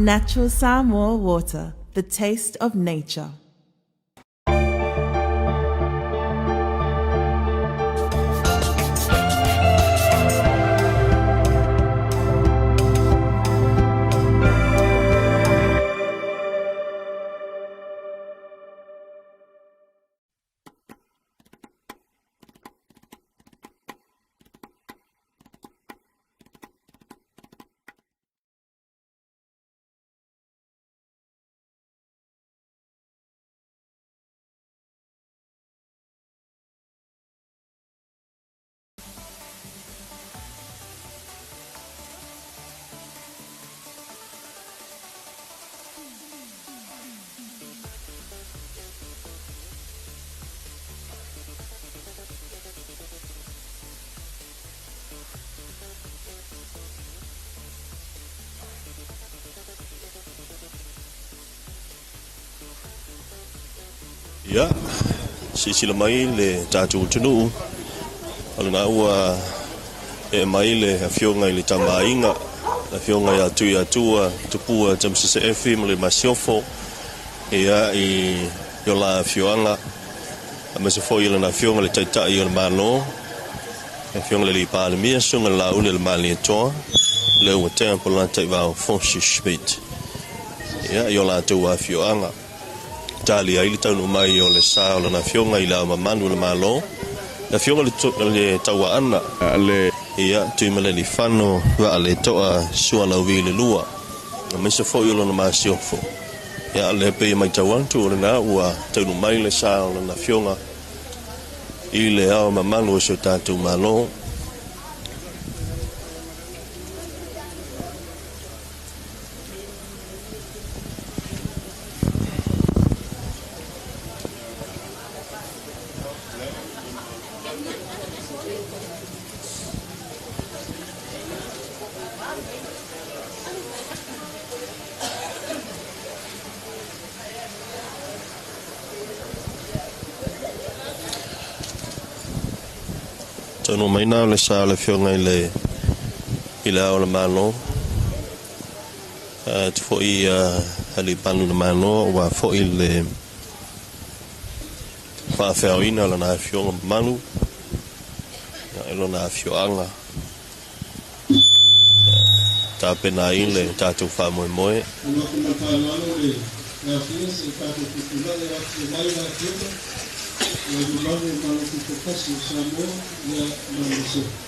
Natural Samoa water, the taste of nature. Ia, silasila mai le tatou atunuu, o lena ua ee mai le Afioga i le Tama a Aiga, le Afioga ia Tuiatua Tupua Tamasese Efi ma le Masiofo, ia, i o la afioaga, aemaise foi o lana Afioga i le Taitai o le Malo, le Afioga i le Alii Palemia, Susuga i le Laauli o le Malietoa, le ua tea po o le Lataivao Forsyth Schmidt, ia, i o latou afioaga. Tali ai le taunuu mai o le sa o lana Afioga i Le Ao Mamalu o le Malo, le Afioga i le Tauaana, ia, Tuimalealiifano Vaaletoa Sualauvi le Lua, aemaise foi o lona masiofo. Ia, o lea e pei e matau atu o lena ua taunuu mai le sa o lana Afioga i Le Ao Mamalu o si o tatou Malo. Taunuu mai na o le sa o le Afioga i le i le Ao o le Malo, atu foi alii palu o le Malo aua foi le faafeaoina o lana Afioga mamalu i lona afioaga. Tapena ai le tatou faamoemoe. Alofa ma le faaaloalo le afio se i tatou tutulai o afifio mai le afioga i le mamalu o Malo Tutoatasi o Samoa ia ma le Masiofo.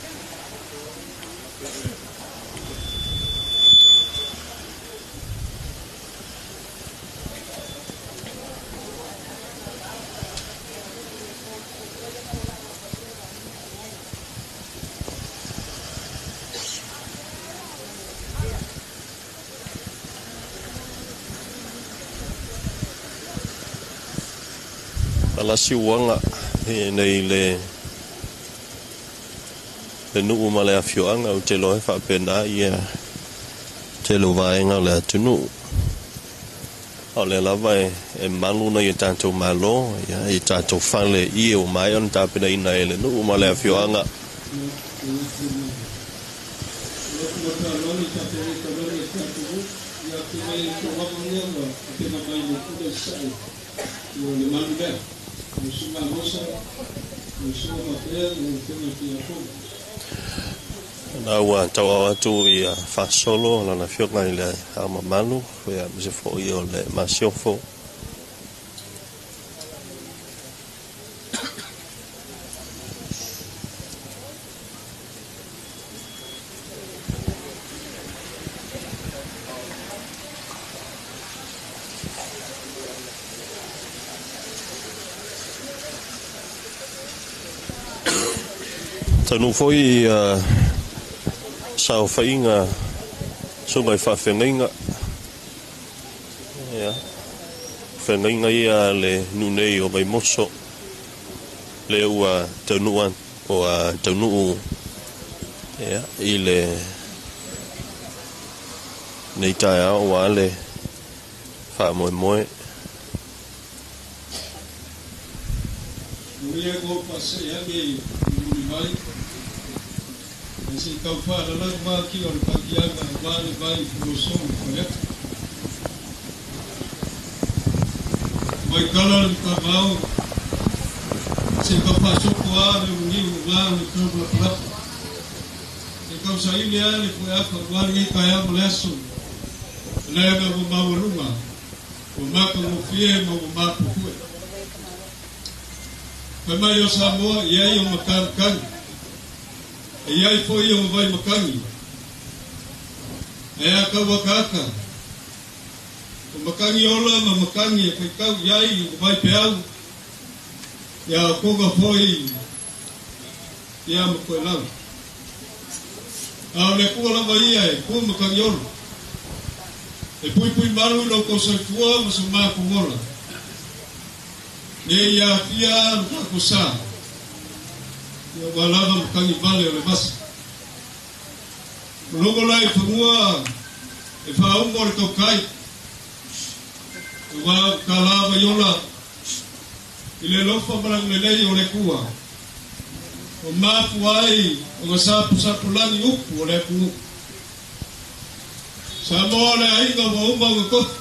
Alasi uaga nei le le nuu ma le afioaga, ou te iloa e faapena ia tele o vaega o le atunuu. A o lea lava e malu nai o tatou malo i tatou fale i ua maea ona tapenaina e le nuu ma le afioaga. Na ua tauau atu ia faasolo lana afioga i le Ao Mamalu, aemaise foi o le Masiofo. Taunuu foi saofaiga susuga i faafeagaiga. Ia, feagaiga ia a le nuu nei o Vaimoso, lea ua taunuu ua taunuu ia, i le nei taeao aua le faamoemoe. Manuia ko paseʻe i muli mai. E se i tau faalalau maki o le pakiaga aua le vai i Fuioso i Faleata. Faitala le matavao se tau faasoko a le ugiu uā o le taumalamalapa. Se tausaili a le foeafa auā lenei taeao ma le aso, leaga ua maualuga, ua matagofie ma ua mapupue. Fai mai o Samoa e i ai o matamatagi, e i ai foi o vai matagi. Ae a tau akaaka, o matagi ola ma matagi e faitau i ai o vaipeau, ia o koga foi ia ma koelau. A o le Atua lava ia e ku matagi ola. E puipui malu i lo tou soifua ma so matou ola. Ne i aafia lo tatou sa, ia ua lava matagi vale o le vasa. O logo la i fanua e faauma o le tautai, aua ua tala vaiola i le alofa ma le agalelei o le Atua, ua mafua ai ona sapusapulagi upu o le atunuu. Samoa o le aiga ua uma ona tofi,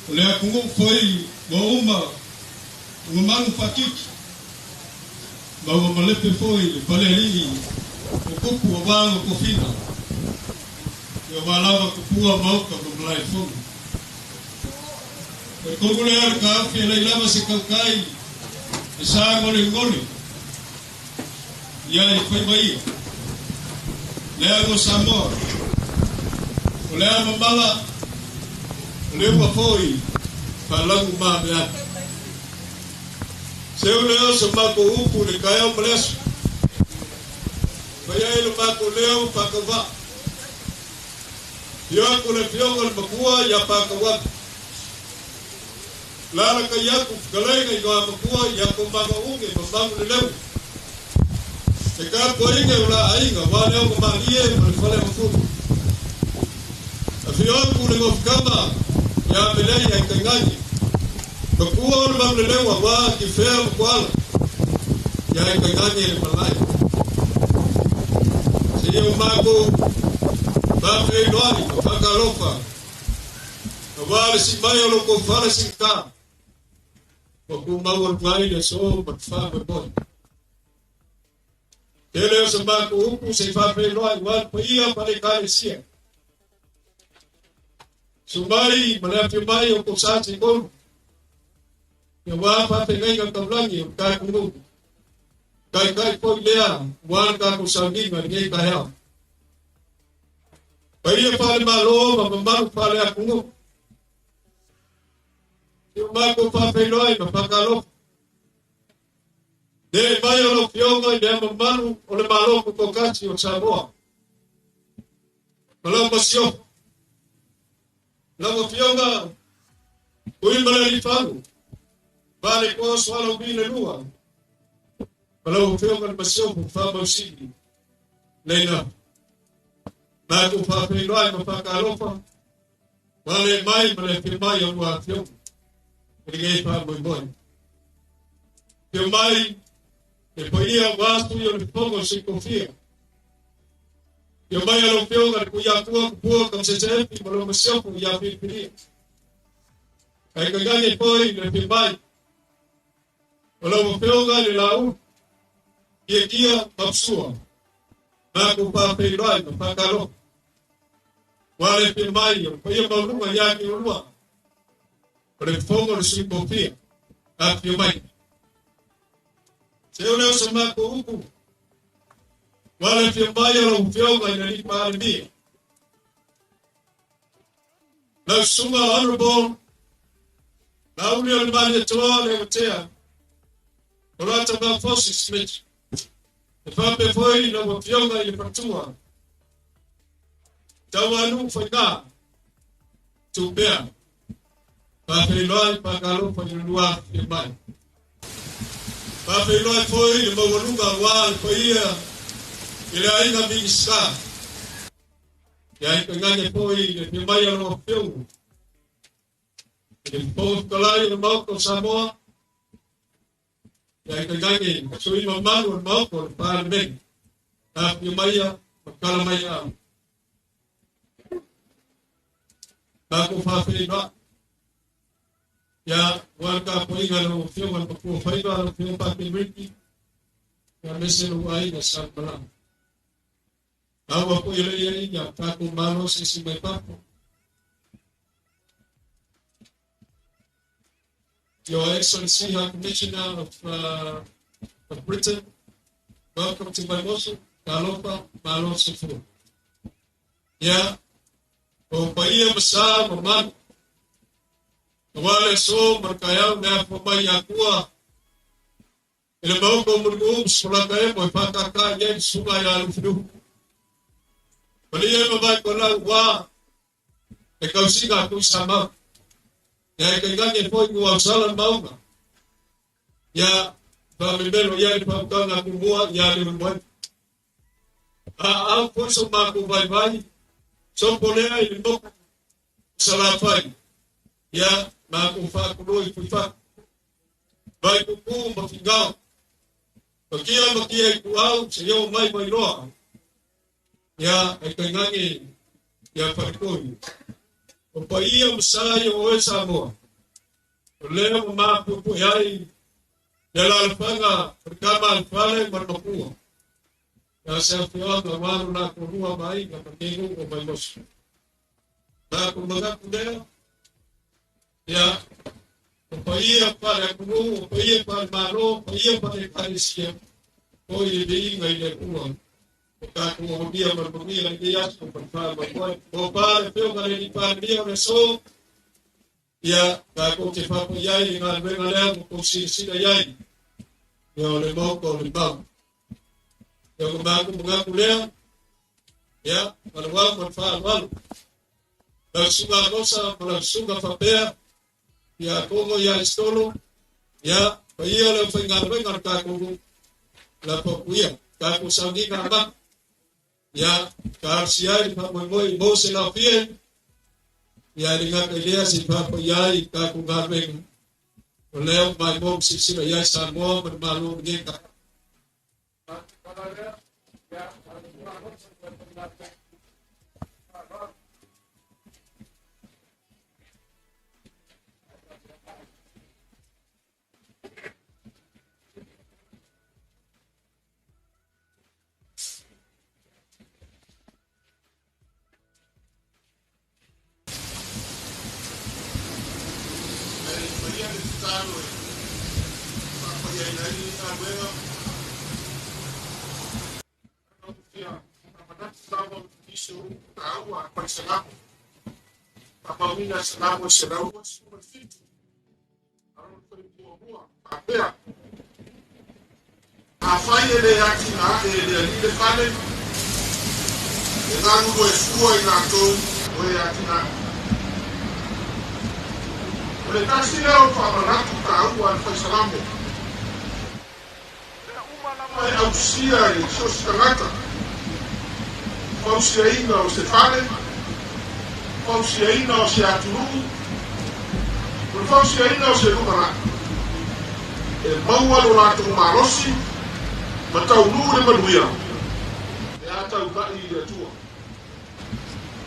o le atunuu foi ua uma ona manu faatiti, ma ua malepe foi le falealii o tupu aua ona tofiga, ia ua lava tupua maota ma malaefono. O le tonu lea o le taofi e leai lava se tautai e sagolegole ia i faiva ia. Leaga o Samoa, o le a mamala, o le ua foi faalagu ma atu. Seu lea o sa matou upu i le taeao ma le aso. Fai ai lo matou leo faatauvaa. Afio atu le afioga i le Matua ia Pātauata. Alalatai atu fetalaiga i Igoamatua ia Tomaga-uge ma Manuleleua. Le tapuaiga o la aiga aua le aoga malie ma le fale mafulu. Afio atu le nofokama ia Melei Aitaigage. Matua o le Manuleleua aua Tifea ma Tuala. Ia Aitaigage le malae. Seia o matou faafeiloai ma faatalofa aua le siimai o lo tou fale siigata ua tumau alu ai le aso ma le faamoemoe. Tele o sa matou upu se i faafeiloai aua le paia ma le Ekalesia. Susu mai ma le afio mai o tou sa se tolu, aua faafeagaiga taulagi o le tatou nuu. Taitai foi lea aua le tatou sauniga i lenei taeao. Paia faale-Malo ma mamalu faale-atunuu. Si o matou faafeiloai ma faatalofa. Le mai o lau Afioga i le mamalu o le Malo Tutoatasi o Samoa. Ma lau Masiofo. Lau Afioga Tuimalealiifano Vaaletoa Sualauvi le Lua. Ma lau Afioga le Masiofo Faamausili Leina. Matou faafeiloai ma faatalofa. Ua le mai ma le afio mai o lua afioga i lenei faamoemoe. Afio mai le paia aua Sui o le Fono a Sui Tofia. Afio mai a lau Afioga le Tuiatua Tupua Tamasese Efi ma lau Masiofo ia Filifilia. Ae tainane foi le afio mai o lau Afioga i le Laulu Kiekie Mapusua. Matou faafeiloai ma faatalofa. Ua le afio mai o le paia maualuga ia te oulua. O le Fono o le Sui Tofia. Afio mai. Seu lea o sa matou upu. Ua le afio mai o lau Afioga i le Alii Palemia. Lau Susuga Honorable Laaulialemalietoa Leuatea Polata Maufosi Smith. E faapea foi lau Afioga i le Faletua. Tauanu'u Faiga Tupea. Faafeiloai faatalofa i le lua afifio mai. Faafeiloai foi le maualuga aua le paia i le aiga Minisita. Ia i tainane foi le afio mai o lau Afioga i le Fofoga Fetalai o le Maota o Samoa. Ia i tainane sui mamalu o le Maota o le Palemene. Afifio maia ma tala mai aao. Matou faafeiloai. Ia, ua le tapuaiga a lau Afioga i le Matua Faiva, lau Afioga Pakenriki, aemaise lou aiga sa malaga. Aua foi le ia ia tatou malo se isi mai fafo. Your Excellency High Commissioner of Britain, welcome to Vaimoso, talofa, malo soifua. Ia, o paia ma sa ma mamalu. Aua le aso ma le taeao na afua mai Atua i le mauga o Mulinuu ma Sefolaga emo e whakaka i ai le susuga ia Lufilufi. Malia e mavae kolau ua e tausiga a Tuisamau. Ia e kaigage foi ku ausala le mauga. Ia whamemelo ia le whautanga tumua ia le uluai. A au foi so mākou vai vai, sopo lea i le moku Salafai. Ia mākou whākuloi pui whaku. Vai kuku ma fingao. Makia makia i ku au se yo mai mai loa. Ia ai kaingange ia wharekoi. O paia masai o oe Samoa. O lea ma mapuepue ai le alalafaga o le tama a le fale ma le makua. Ia se afioaga ua lo latou lua ma aiga ma lenei nuu o Vaimoso. Matou manatu lea, ia, o paia faale-atunuu, o paia faale-Malo, o paia faale-Ekalesia, foi le viiga i le Atua. O tatou aulia ma le manuia i lenei aso ma le faamoemoe. Tofa le Afioga i le Alii Palemia o le aso, ia, tatou te faapai ai i le galuega lea ua tou silasila i ai, ia o le Maota o le Mau. Ia o matou manatu lea, ia, ma le uau ma le faaaloalo. Lau susuga Amosa ma lau susuga Faapea, ia Kogo ia Isitolo, ia, paia le aufaigaluega o le tatou nuu, la papuia, tatou sauniga amata. Ia, talosia ai le faamoemoe mo se laofie, ia le gata i lea se i faapaia ai i tatou galuega. O lea ua maimoa ma silasila i ai Samoa ma le Malo o lenei taeao. E faia le tatalo e faapaiaina ai lenei galuega. Ou te fia faamanatu lava nisi o upu taua a le Salamo. Faamauina e Salamo e 127 a lona fuaiupu muamua faapea, Afai e le atinae e le Alii le fale, e galulue fua i latou o e atinae. O le tasi lea o faamanatu taua a le Fai Salamo. O mea uma lava e ausia e so o se tagata, fausiaina o se fale, fausiaina o se atunuu, o le fausiaina o se lumanai, e maua lo latou malosi ma taunuu le manuia pe a taulai i le Atua.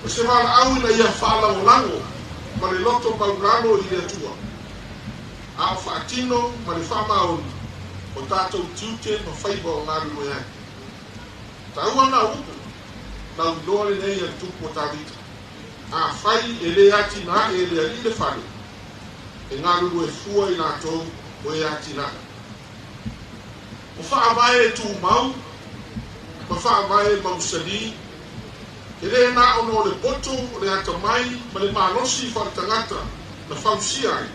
O se valaau ina ia faalagolago ma le loto maulalo i le Atua, a o faatino ma le faamaoni o tatou tiute ma faiva o galulue ai. Taua na upu, lauiloa lenei a le Tupu o Tavita, Afai e le atinae e le Alii le fale, e galulue fua i latou o e atinae. O faavae tumau ma faavae mausali, e le na ona o le poto, o le atamai ma le malosi faaletagata na fausia ai,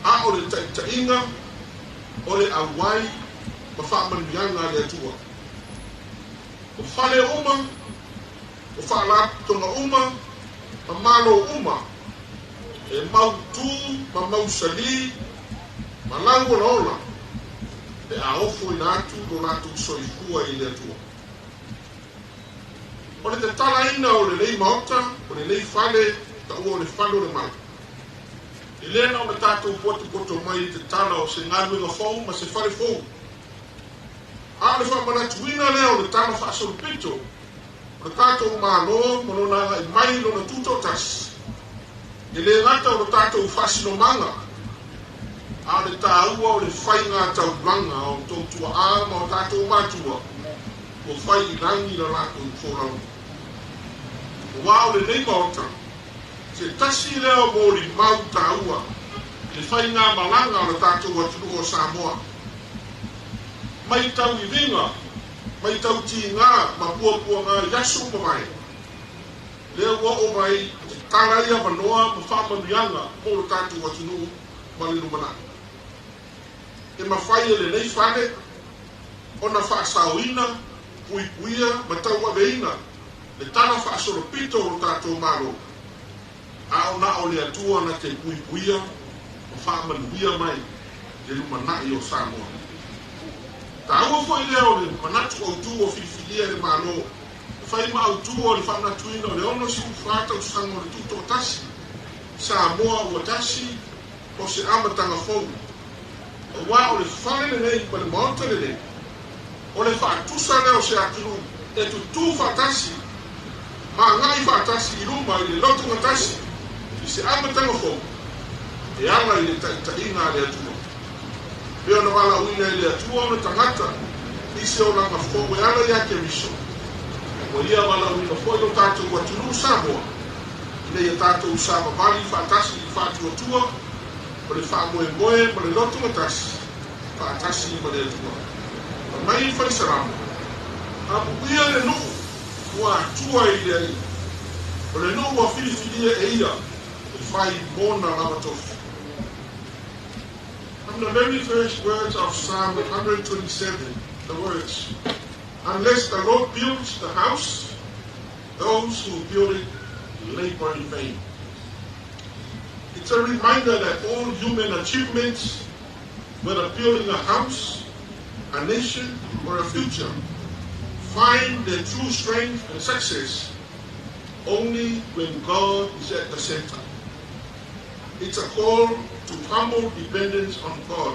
a o le taitaiga, o le auai ma faamanuiaga a le Atua. O fale uma, o faalapotopotoga uma ma malo uma e mautū ma mausali ma lauolaola pe a ofoina atu lo latou soifua i le Atua. O le tatalaina o lenei maota, o lenei fale, taua o le fale o le mau, e le na ona tatou potopoto mai i le tatala o se galuega fou ma se fale fou, a o le faamanatuina lea o le tala faasolopito o le tatou Malo ma lona agai mai i lona tutoatasi. E le gata o lo tatou faasinomaga, a o le taua o le faiga taulaga o outou tuaa ma o tatou matua ua fai i lagi la latou folauga. Aua o lenei Maota, se tasi lea o molimau taua i le faigamalaga o le tatou atunuu o Samoa. Mai tauiviga, mai tautiga ma puapuaga i aso ua mavae, lea ua oo mai tatala ai avanoa ma faamanuiaga mo lo tatou atunuu ma le lumanai. E mafai e lenei fale ona faasaoina, puipuia ma tauaveina le tala faasolopito o lo tatou Malo, a o na o le Atua na te puipuia ma faamanuia mai le lumanai o Samoa. Taua foi lea o le manatu autu o filifilia e le Malo e fai ma autu o le faamanatuina o le 64 tausaga o le tutoatasi, Samoa ua tasi o se amataga fou. Aua o le fale lenei ma le maota lenei, o le faatusa lea o se atunuu e tutū faatasi, ma agai faatasi i luma i le lotogatasi i se amataga fou e ala i le taitaiga a le Atua. Pe ona valaauina e le Atua ona tagata i se olaga fou e ala ia Keriso, ua ia valaauina foi lo tatou atunuu Samoa ina ia tatou savavali faatasi i le faatuatua o le faamoemoe ma le lotogatasi faatasi ma le Atua. Fai mai le Fale Salamo, amuia le nuu ua atua i le Alii, o le nuu ua filifilia e ia e fai mona lava tofi. From the very first words of Psalm 127, the words, "Unless the Lord builds the house, those who build it labor in vain." It's a reminder that all human achievements, whether building a house, a nation, or a future, find their true strength and success only when God is at the center. It's a call to humble dependence on God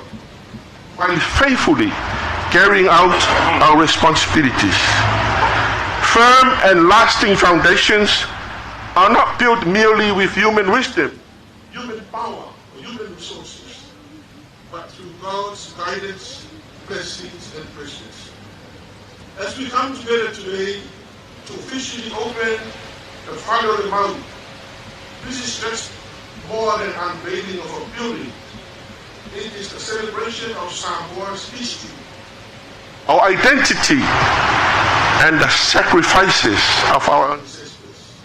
while faithfully carrying out our responsibilities. Firm and lasting foundations are not built merely with human wisdom, human power, or human resources, but through God's guidance, blessings, and presence. As we come together today to officially open the Fale o le Mau, this is just more than unveiling of a building. It is the celebration of Samoa's history, our identity, and the sacrifices of our ancestors.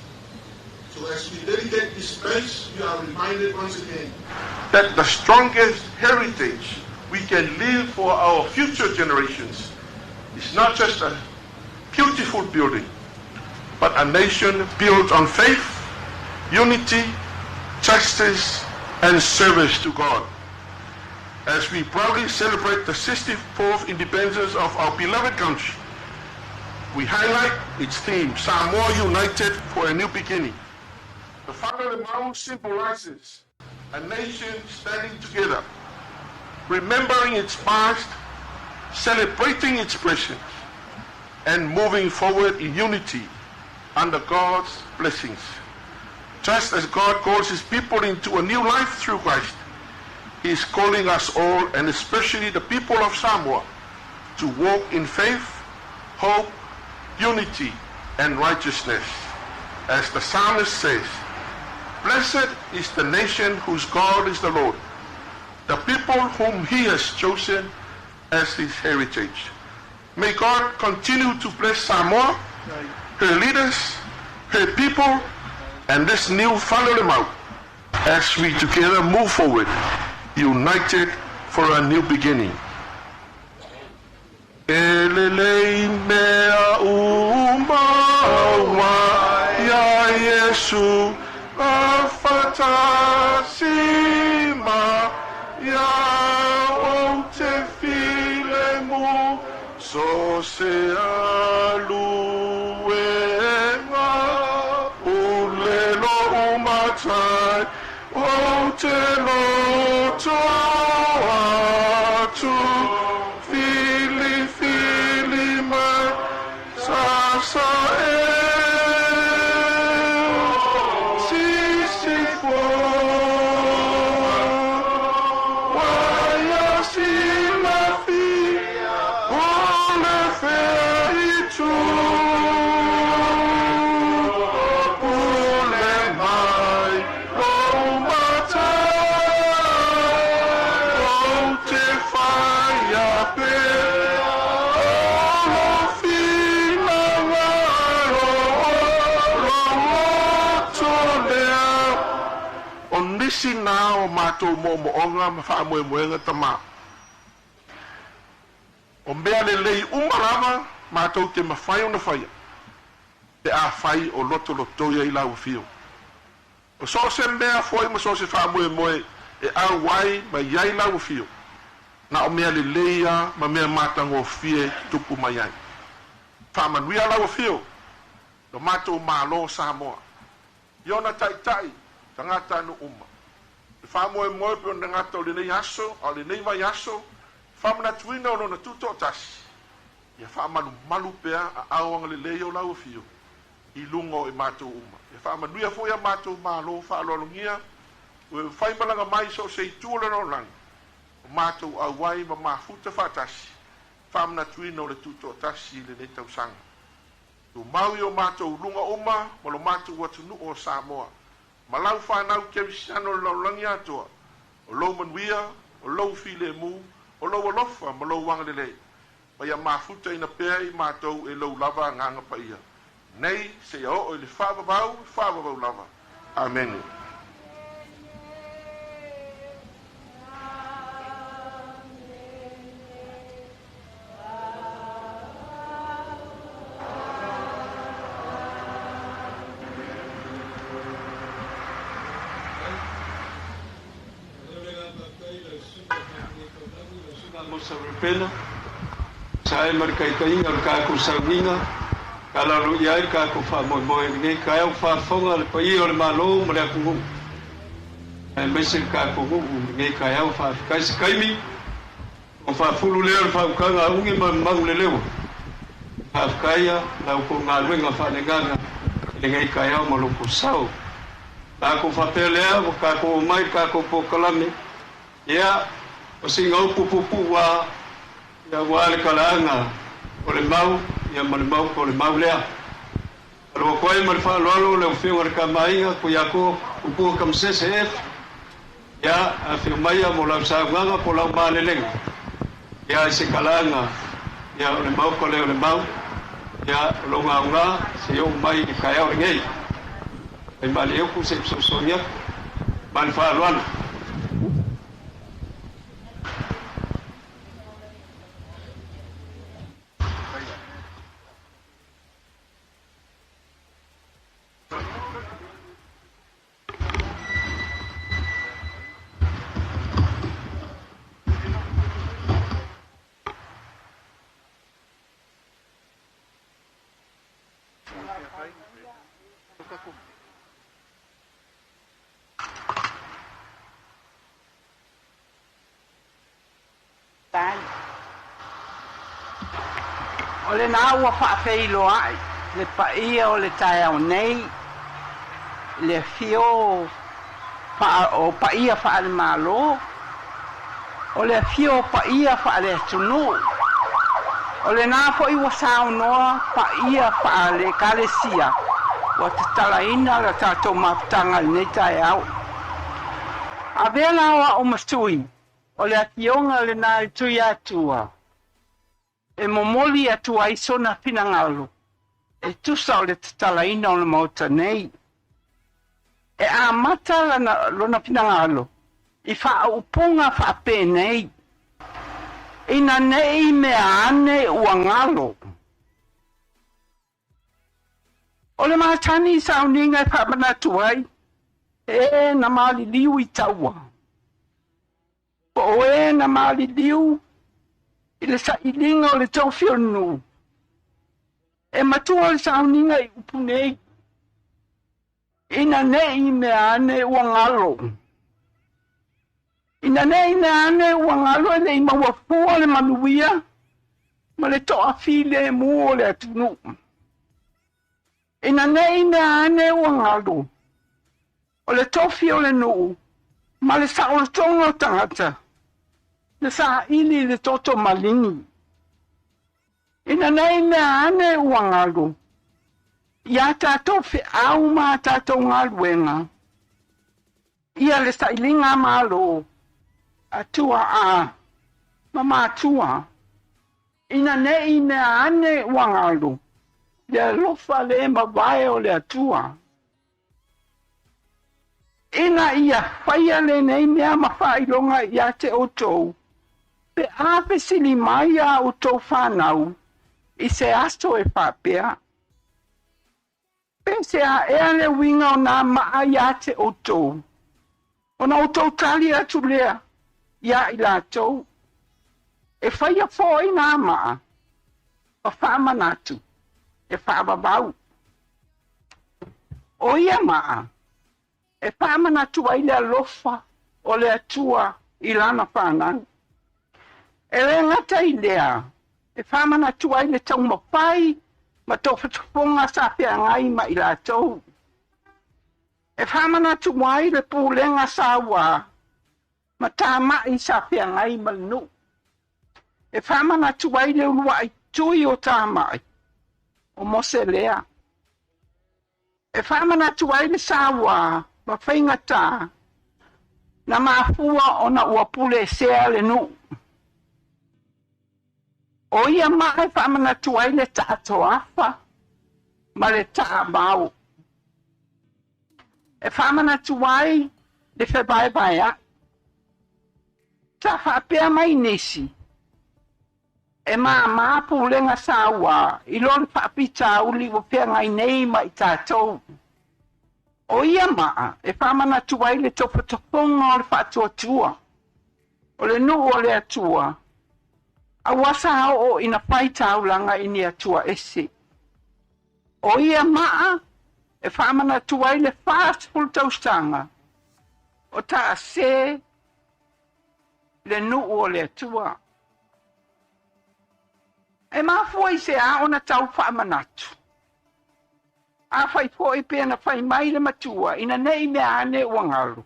So as we dedicate this place, we are reminded once again that the strongest heritage we can leave for our future generations is not just a beautiful building, but a nation built on faith, unity, justice, and service to God. As we proudly celebrate the 64th independence of our beloved country, we highlight its theme, Samoa United for a New Beginning. The Fale o le Mau symbolizes a nation standing together, remembering its past, celebrating its present, and moving forward in unity under God's blessings. Just as God calls his people into a new life through Christ, he is calling us all, and especially the people of Samoa, to walk in faith, hope, unity, and righteousness. As the psalmist says, "Blessed is the nation whose God is the Lord, the people whom he has chosen as his heritage." May God continue to bless Samoa, her leaders, her people, and this new Fale o le Mau as we together move forward, united for a new beginning. E lelei mea uma ua ia Iesu afatasi ma ia ou te filemu so se aluega ulelo umatai o te loto atu fili fili mai sa sa e si si fo. matou moomooga ma faamoemoega Tamā. O mea lelei uma lava matou te mafai ona faia pe afai o lotolotoi ai lau Afioga. O so o se mea foi ma so o se faamoemoe e auai mai ai lau Afioga, na o mea lelei lava ma mea matagofie e tutupu mai ai. Faamanuia lau Afioga lo matou Malo o Samoa i ona taitai, tagatanuu uma. Le faamoemoe pe o le gata o lenei aso, a o lenei vaiaso, faamanatuina o lona tutoatasi, ia faamalumalu pea aao agalelei o lau Afioga i luga o i matou uma. Ia faamanuia foi a matou Malo faaaloalogia, ua e faimalaga mai i so o se itu o le lalolagi, o matou auai ma mafuta faatasi, faamanatuina o le tutoatasi i lenei tausaga. Tumau i o matou uluga uma ma lo matou atunuu o Samoa, ma lau fanau kerisiano o le lalolagi atoa, o lou manuia, o lou filemu, o lou alofa ma lou agalelei, ma ia mafutaina pea i matou e lou lava Agaga Paia, nei seia oo i le faavavau, faavavau lava. Amene. Lepena, sa ai ma le taitaiga o le tatou sauniga, tala i ai le tatou faamoemoe i lenei taeao faafofoga le paia o le Malo ma le atunuu, aemaise le tatou nuu i lenei taeao. Faafetai se taimi, ona faafulu lea o le faautaga a Ugi ma Manuleleua. Faafetaia la outou galuega faaleagaga i lenei taeao ma lo outou sao. Tatou faapea lea ua tatou omai i le tatou polokalame, ia, o sina upu puupuu lava, ia, aua le talaaga o le mau, ia, ma le mau po o le mau lea. Alo atu ai ma le faaaloalo lau Afioga i le Tama a Aiga, Tuiatua Tupua Tamasese F, ia, afio maia mo lau saunoaga po o lau malelega, ia, i se talaaga, ia, o le Maota lea o le mau, ia, o lona aoga se i oo mai i le taeao lenei. Faimalieupu se i fesoasoani atu ma le faaaloalo. O lena ua faafeiloai le paia o le taeao nei i le afio o paia faale-Malo, o le afio o paia faale-atunuu, o lena foi ua saunoa paia faale-Ekalesia ua tatalaina le tatou mafutaga i lenei taeao. Avea la o au ma sui o le afioga lena i Tuiatua e momoli atu ai sona finagalo e tusa o le tatalaina o le Maota nei. E amata lona finagalo i faaupuga faapenei, Ina ne i mea ane ua galo. O le masani i sauniga e faamanatu ai, e na maliliu i taua, po o e na maliliu i le sailiga o le tofi o le nuu, e matua le sauniga i upu nei, Ina ne i mea ane ua galo. Ina ne i mea ane ua galo e le i maua fua le manuia ma le toafilemu o le atunuu. Ina ne i mea ane ua galo o le tofi o le nuu ma le saolotoga o tagata na saili i le toto maligi. Ina ne i mea ane ua galo i a tatou feau ma a tatou galuega, ia le sailiga Malo a tuaa ma matua, ina ne i mea ane ua galo le alofa le mavae o le Atua. Ina ia faia lenei mea ma faailoga ia te outou, pe a fesili mai a outou fanau i se aso e faapea, Pe se a ea le uiga o nā maa ia te outou, ona outou tali atu lea iā i latou, E faia foi nā maa ma faamanatu e faavavau. O ia maa e faamanatu ai le alofa o le Atua i lana fanau. E le gata i lea, e faamanatu ai le taumafai ma tofotofoga sa feagai ma i latou. E faamanatu ai le pulega saua ma tamai sa feagai ma le nuu. E faamanatu ai le uluai tui o tamai, o Mose lea. E faamanatu ai le saua ma faigatā na mafua ona ua pulesea le nuu. O ia maa e faamanatu ai le taa toafa ma le taa vao. E faamanatu ai le fevaevaea'i. Sa faapea mai nisi, E māmā pulega saua i lo le faafitauli ua feagai nei ma i tatou. O ia maa e faamanatu ai le tofotofoga o le faatuatua, o le nuu o le Atua, a ua sa oo ina fai taulaga i ni atua ese. O ia maa e faamanatu ai le 40 tausaga o taase le nuu o le Atua. E mafua i se a ona tau faamanatu? Afai foi pe na fai mai le matua ina ne i mea ane ua galo,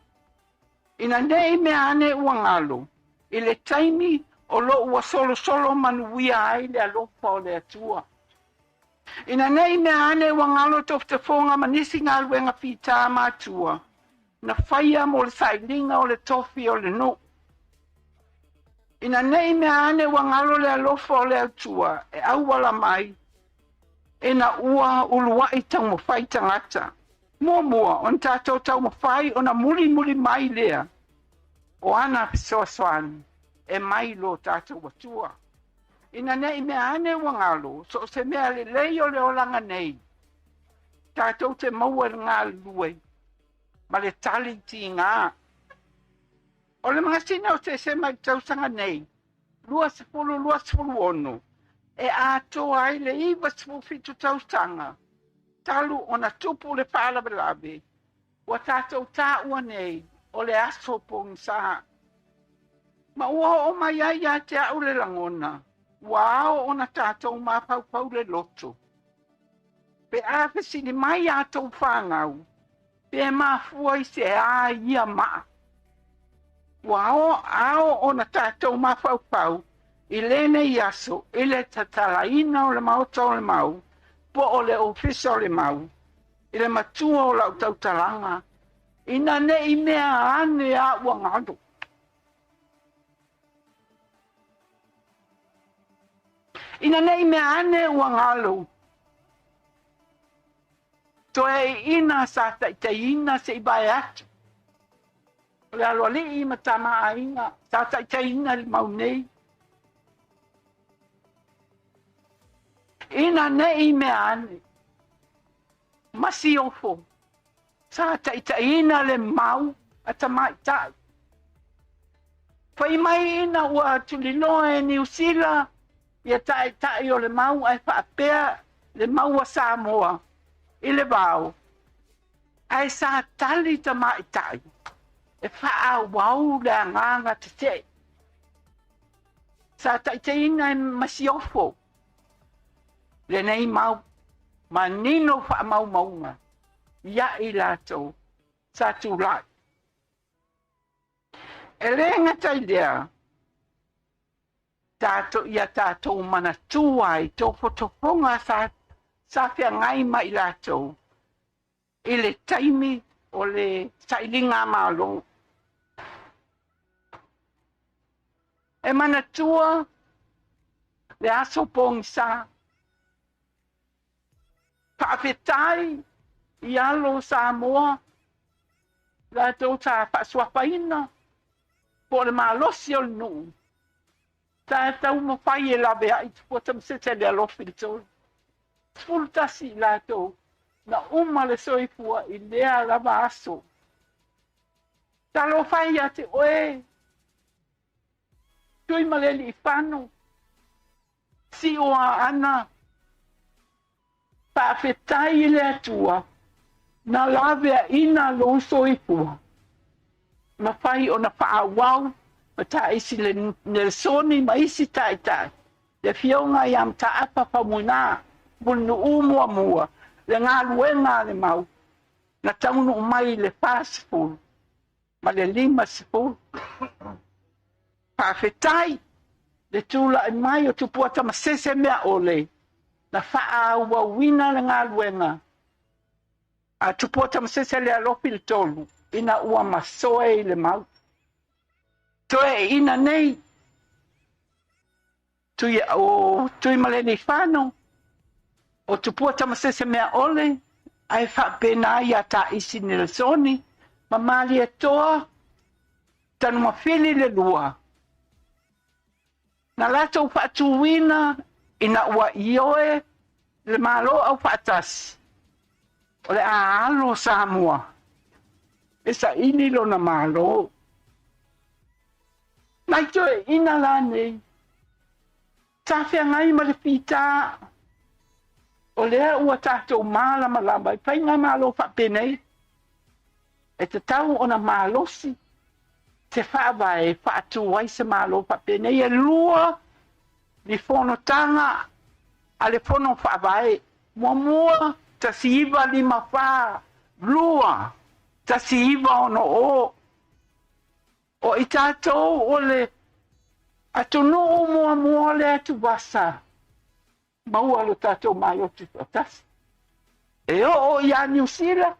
ina ne i mea ane ua galo i le taimi o lo ua solosolo manuia ai le alofa o le Atua. Ina ne i mea ane ua galo tofotofoga ma nisi galuega fita matua na faia mo le sailiga o le tofi o le nuu. Ina ne i mea ane ua galo le alofa o le Atua e auala mai ina ua uluai taumafai tagata. Muamua ona tatou taumafai ona mulimuli mai lea o ana fesoasoani e mai lo tatou Atua. Ina ne i mea ane ua galo so o se mea lelei o le olaga nei, tatou te maua i le galulue ma le tali tiga. O le masina o Tesema i le tausaga nei, 2026, e atoa ai le 97 tausaga talu ona tupu le faalavelave ua tatou taua nei o le aso pogisa. Ma ua oo mai ai ia te au le lagona, ua ao ona tatou mafaufau le loto. Pe a fesili mai a tou fanau, pe mafua i se a ia maa. Ua ao ona tatou mafaufau i lenei aso i le tatalaina o le Maota o le Mau po o le Ofisa o le Mau i le matua o lau tautalaga ina ne i mea ane a ua galo. Ina ne i mea ane ua galo. Toe iina sa taitaiina se i vae atu. O le aloalii ma tama aiga sa taitaiina le mau nei. Ina ne i mea ane, masiofo, sa taitaiina le mau a tamaitai. Fai mai ina ua tuliloa e Niu Sila ia taitai o le mau ae faapea le mau a Samoa i le vao, ae sa tali tamaitai e faaauau le agaga tetee. Sa taitaiina e masiofo lenei mau manino faamaumauga ia i latou sa tulai. E le gata i lea, tatou ia tatou manatua ai tofotofoga sa sa feagai ma i latou i le taimi o le sailiga malo. E manatua le aso pogisa. Faafetai i alo o Samoa. Latou sa faasuafaina po o le malosi o le nuu sa taumafai e laveai Tupua Tamasese Lealofi i le tolu. 11 i latou na uma le soifua i lea lava aso. Talofa e ia te oe, Tuimalealiifano, Sioaana, faafetai i le Atua na laveaina lou soifua, mafai ona faaauau ma taisi le Nelesoni ma isi taitai, le afioga ia Mataapa Faumuina, Mulinuu muamua, le galuega a le mau, na taunuu mai i le 40 ma le 50. Faafetai le tulai mai o Tupua Tamasese Meaole na faaauauina le galuega a Tupua Tamasese Lealofi le tolu ina ua masoe i le mau. Toeaiina nei, Tui, o Tuimalealiifano, o Tupua Tamasese Meaole, ae faapena ia Taisi Nelesoni, ma Malietoa Tanumafili le lua. Na latou faatuina ina ua ioe le Malo Aufaatasi, o le a alo Samoa e saili lona Malo. Nai toeaiina la nei, sa feagai ma le fita, o lea ua tatou malamalama i faigamalo faapenei, e tatau ona malosi se faavae e faatu ai se Malo faapenei. E lua ni fonotaga a le Fono Faavae, muamua 1954, lua 1960. O i tatou o le atunuu muamua o le atuvasa maua lo tatou Malo Tutoatasi. E oo ia Niu Sila,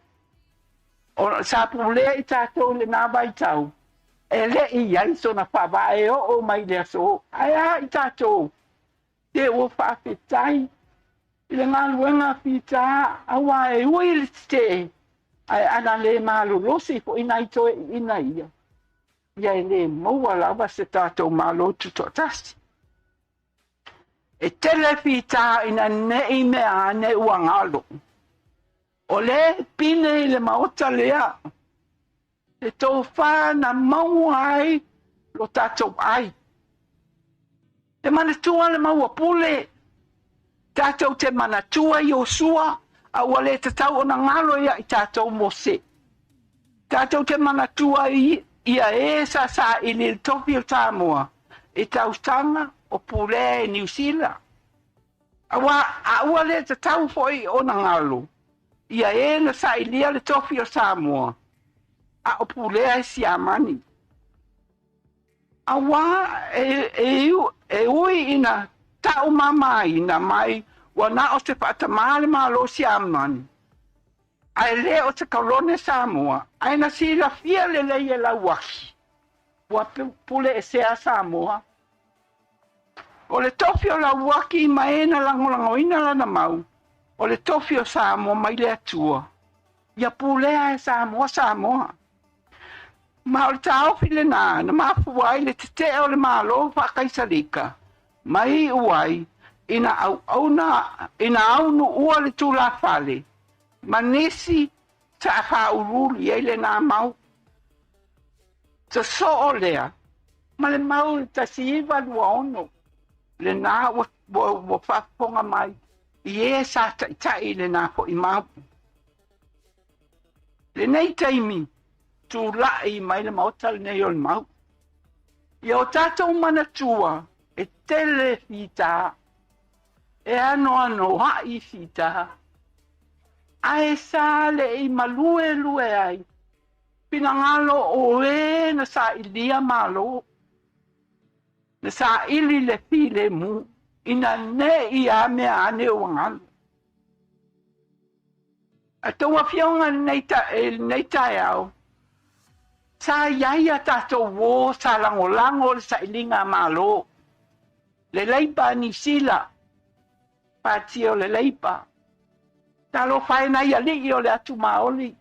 o sa pulea i tatou i lena vaitau, e le i i ai sona faavae e oo mai le aso. Ae a i tatou, te ua faafetai i le galuega fita, aua e ui le tetee, ae ana le malolosi fo'i nai toeaiina ia, ia e le maua lava se tatou Malo Tutoatasi. E tele fita ina nei mea ane ua galo. O le pine i le maota lea, e tofa na maua ai lo tatou ai. E manatua le maua pule, tatou te manatua Iosua, a ua le tatau ona galo ia i tatou Mose. Tatou te manatua ia e sa saili i le tofi o Samoa i tausaga o pulea e Niu Sila. Aua a ua le tatau fo'i ona galo ia e na sailia le tofi o Samoa a o pulea e Siamani. Aua e ui ina taumamaina mai ua na o se faatamā le Malo Siamani, ae le o se kolone Samoa, ae na silafia lelei e Lauaki ua pule esea Samoa. O le tofi o Lauaki ma e na lagolagoina lana mau, o le tofi o Samoa mai le Atua, ia pulea e Samoa Samoa. Ma o le taofi lena na mafua ai le tetee o le Malo faakaisalika, ma iu ai ina auauna ina aunuua le tulafale ma nisi sa faauluulu i ai lena mau. Sosoo lea ma le mau i le 1926, lena ua faafofoga mai i e sa taitai i lena fo'i mau. Lenei taimi, tulai mai le maota lenei o le mau. Ia o tatou manatua e tele fita, e anoanoa'i fita, ae sa le i malue lue ai, finagalo o e na sailia Malo, na saili le filemu, ina nei a mea ane ua galo. A tou afioga lenei taeao, sa i ai a tatou uō sa lagolago le sailiga a Malo, le Leipa a Niu Sila, Pati o le Leipa. Talofa e nai alii o le atu maoli.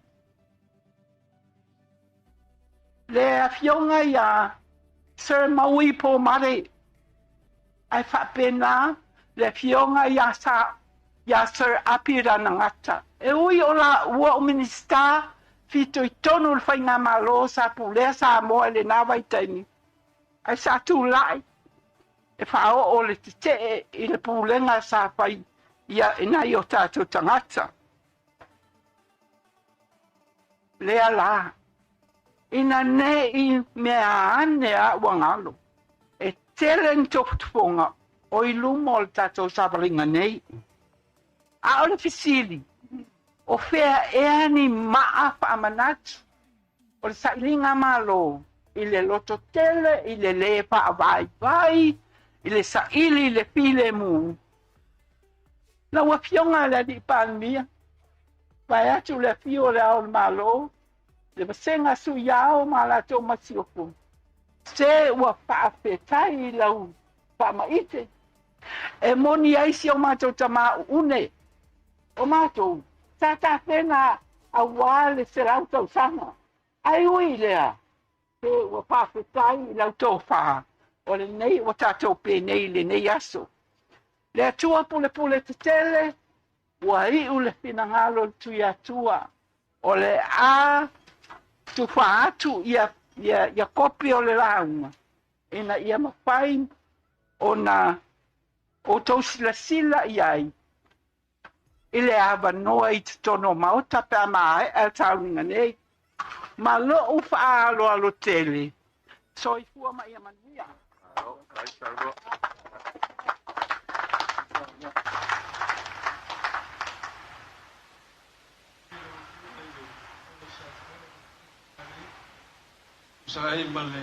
Le Afioga ia Sir Maui Pomare, ae faapena le Afioga ia Sa ia Sir Apirana Ngata. E ui o laua o Minisita fitoitonu i le Faigamalo sa pulea Samoa i lena vaitaimi, ae sa tulai e faaoo le tetee i le pulega sa fai ia i nai o tatou tagata. Lea la, ina ne i mea ane a ua galo, e tele ni tofotofoga o i luma o le tatou savaliga nei. A o le fesili, o fea ea ni maa faamanatu o le sailiga malo i le lototele, i le lē faavaivai, i le saili i le filemu? Lau Afioga i le Alii Palemia, vaeatu le afio o le Ao o le Malo, le vasega Sui Ao ma latou masiofo, se ua faafetai i lau faamaite e moni ai si o matou tamā uune o matou sa tapena auā le 100 tausaga. Ae ui i lea, se ua faafetai i lau tofā o lenei ua tatou penei i lenei aso. Le Atua pulepule tetele, ua iu le finagalo o le Tuiatua o le a tufa atu ia ia kopi o le lauga ina ia mafai ona outou silasila i ai i le avanoa i totonu o Maota pe a maea le sauniga nei. Ma lou faaaloalo tele, soifua ma ia manuia. Tusa ai ma le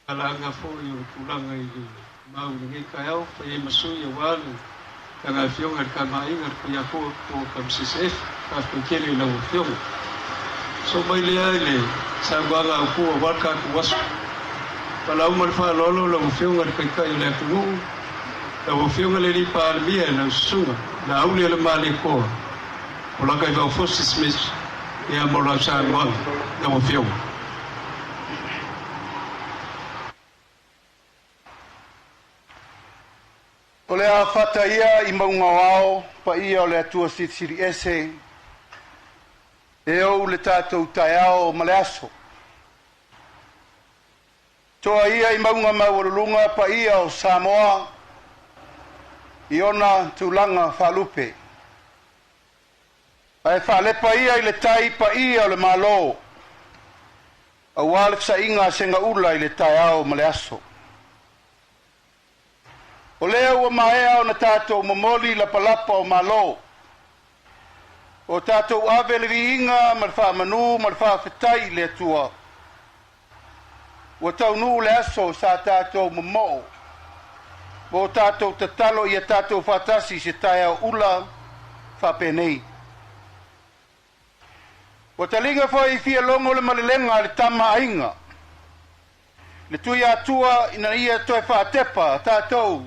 Alaga foi o le tulaga i le mau i lenei taeao, fai ai ma sui aua le taga Afioga i le Tama a Aiga, le Tuiatua po o Tamasese Efi. Faafetai tele i lau Afioga. Soo mai lea i le saunoaga autu aua le tatou aso. Valaau ma le faaaloalo lau Afioga i le Taitai o le atunuu, lau Afioga i le Alii Palemia i lau Susuga Laaulialemalietoa Polataivao Fosi Smith, ia mo lau saunoaga lau Afioga. O le a fata ia i mauga o ao paia o le Atua Silisili Ese e ou le tatou taeao ma le aso. Toa ia i mauga maualuluga paia o Samoa i ona tulaga faalupe. Ae faalepa ia i le tai paia o le Malo auā le fesa'iga a segaula i le taeao ma le aso. O lea ua maea ona tatou momoli lapalapa o malo, o tatou ave le viiga ma le faamanū ma le faafetai i le Atua, ua taunuu le aso sa tatou momoo ma o tatou tatalo ia tatou faatasi i se taeao ula faapenei. Ua taliga foi i fialogo le malelega a le Tama a Aiga, le Tuiatua ina ia toe faatepa tatou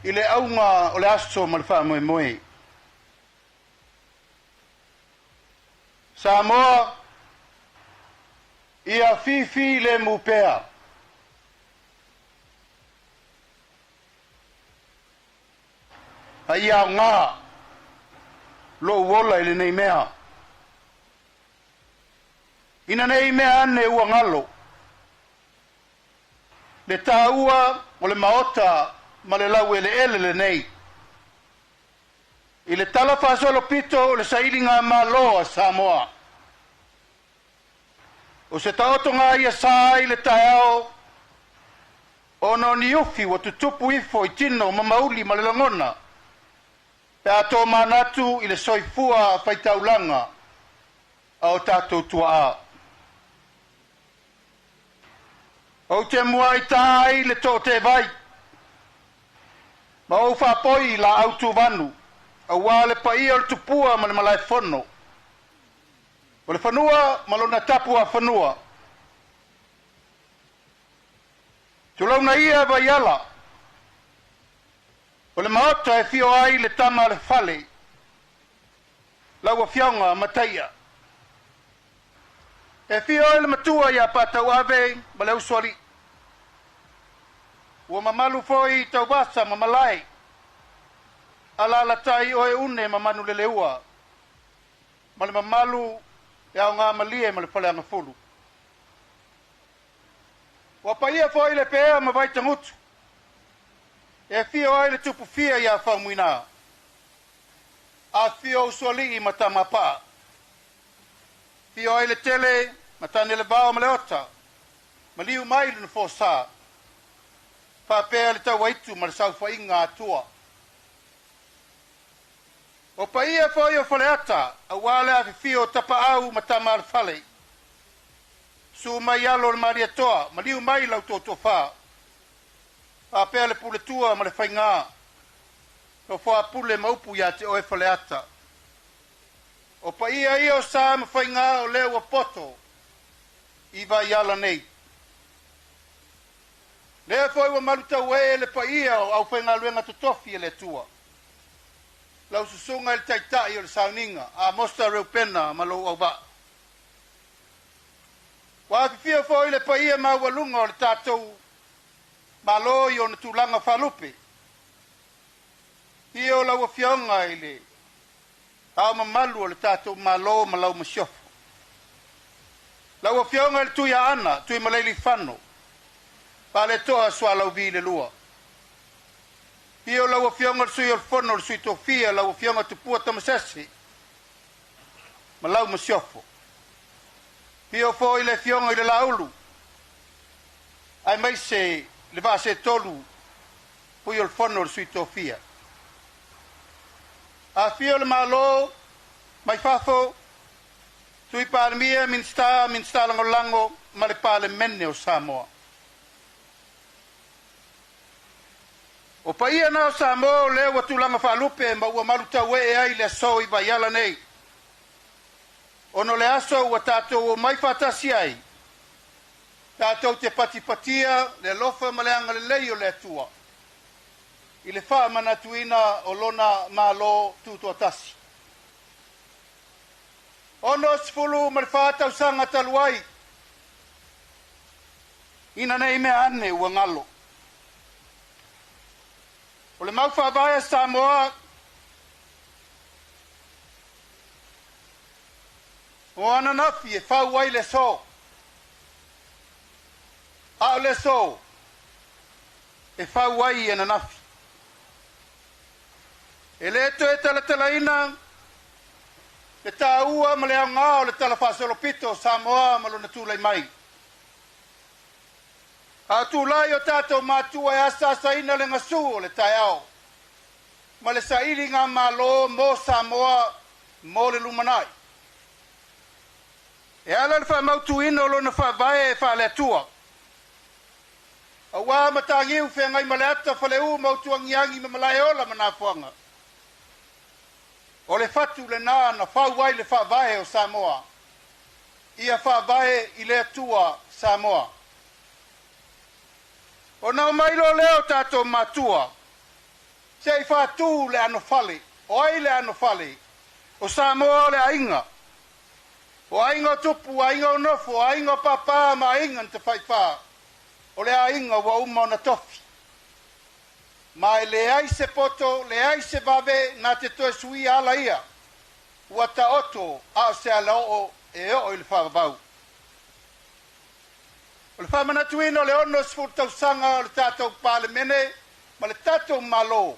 i le auga o le aso ma le faamoemoe. Samoa, ia fifi lemu pea. A ia aoga lou ola i lenei mea. Ina nei mea ane ua galo le taua o le Maota ma le laueleele lenei i le tala faasolopito o le sailiga malo a Samoa. O se taotoga ia sa ai le taeao ona o ni ufi ua tutupu ifo i tino ma mauli ma le lagona pe a tomanatu i le soifua faitaulaga a o tatou tuaa. Ou te muai tā ai le tootevai ma ou faapoi laau tuvanu auā le paia o le tupua ma le malaefono o le fanua ma lona tapu afanua. Tulouna ia Vaiala o le Maota e fio ai le tama a le fale, lau Afioga Mataia. E afio ai le matua ia Patauave ma le usoalii. Ua mamalu foi tauvasa ma malae, alalatai oe une ma Manuleleua, ma le mamalu e aoga malie ma le faleagafulu. Ua paia foi le pea ma Vaitagutu, e afio ai le tupufia ia Faumuina, afifio usoalii ma Tamapaa, afio ai le tele ma Tanelevao ma Leota, maliu mai le Nofosa, faapea le tauaitu ma le saufaiga Atua. O paia foi o Faleata, auā le afifio o Tapaau ma Tama a le Fale, susu mai alo o le Malietoa, maliu mai lau totofa, faapea le puletua ma le faiga, nofo a pule ma upu ia te oe Faleata. O paia ia o sa ma faiga o lea ua poto i Vaiala nei. Lea foi ua malutauee le paia o aufaigaluega totofi e le Atua. Lau susuga i le Taitai o le Sauniga, Amosa Reupena ma lou auvaa. Ua afifio foi le paia maualuga o le tatou Malo i ona tulaga faalupe. Afio lau Afioga i le Ao Mamalu o le tatou Malo ma lau Masiofo. Lau Afioga i le Tuiaana Tuimalealiifano Vaaletoa Sualauvi II. Afio lau Afioga i le Sui o le Fono o Sui Tofia, lau Afioga Tupua Tamasese ma lau Masiofo. Afio foi le Afioga i le Laulu aemaise le Vaasetolu Fui o le Fono o le Sui Tofia. Afio le Malo mai fafo, Sui Palemia, Minisita, Minisita Lagolago ma le Palemene o Samoa. O paia na o Samoa o lea ua tulaga faalupe ma ua malutauee ai le aso i Vaiala nei. Ona o le aso ua tatou omai faatasi ai, tatou te patipatia le alofa ma le agalelei o le Atua i le faamanatuina o lona Malo Tutoatasi. 64 tausaga talu ai, ina nei mea ane ua galo. O le mau faavae a Samoa o ananafi e fau ai le aso, a o le aso e fau ai ananafi. E le toe talatalaina le taua ma le aoga o le Tala Faasolopito o Samoa ma lona tulai mai. A o tulai o tatou matua e asaasaina le gasu o le taeao ma le sailiga malo mo Samoa mo le lumanai. E ala le faamautuina o lona faavae faale-Atua. Auā Mataniu Feagaimaleata Faleu ma Utuagiagi ma Malaeola ma Nafoaga. O le fatu lena na fau ai le faavae o Samoa, ia faavae i le Atua Samoa. Ona omai loa lea o tatou matua, se i faatu le anofale. O ai le anofale? O Samoa o le aiga. O aiga o tupu, aiga o nofo, aiga o papa ma aiga na tafaifa. O le aiga ua uma ona tofi. Ma e leai se poto, leai se vave na te toe suia ala ia. Ua taoto a o se alaoo e oo i le faavavau. O le faamanatuina o le 60 tausaga o le tatou Palemene ma le tatou Malo,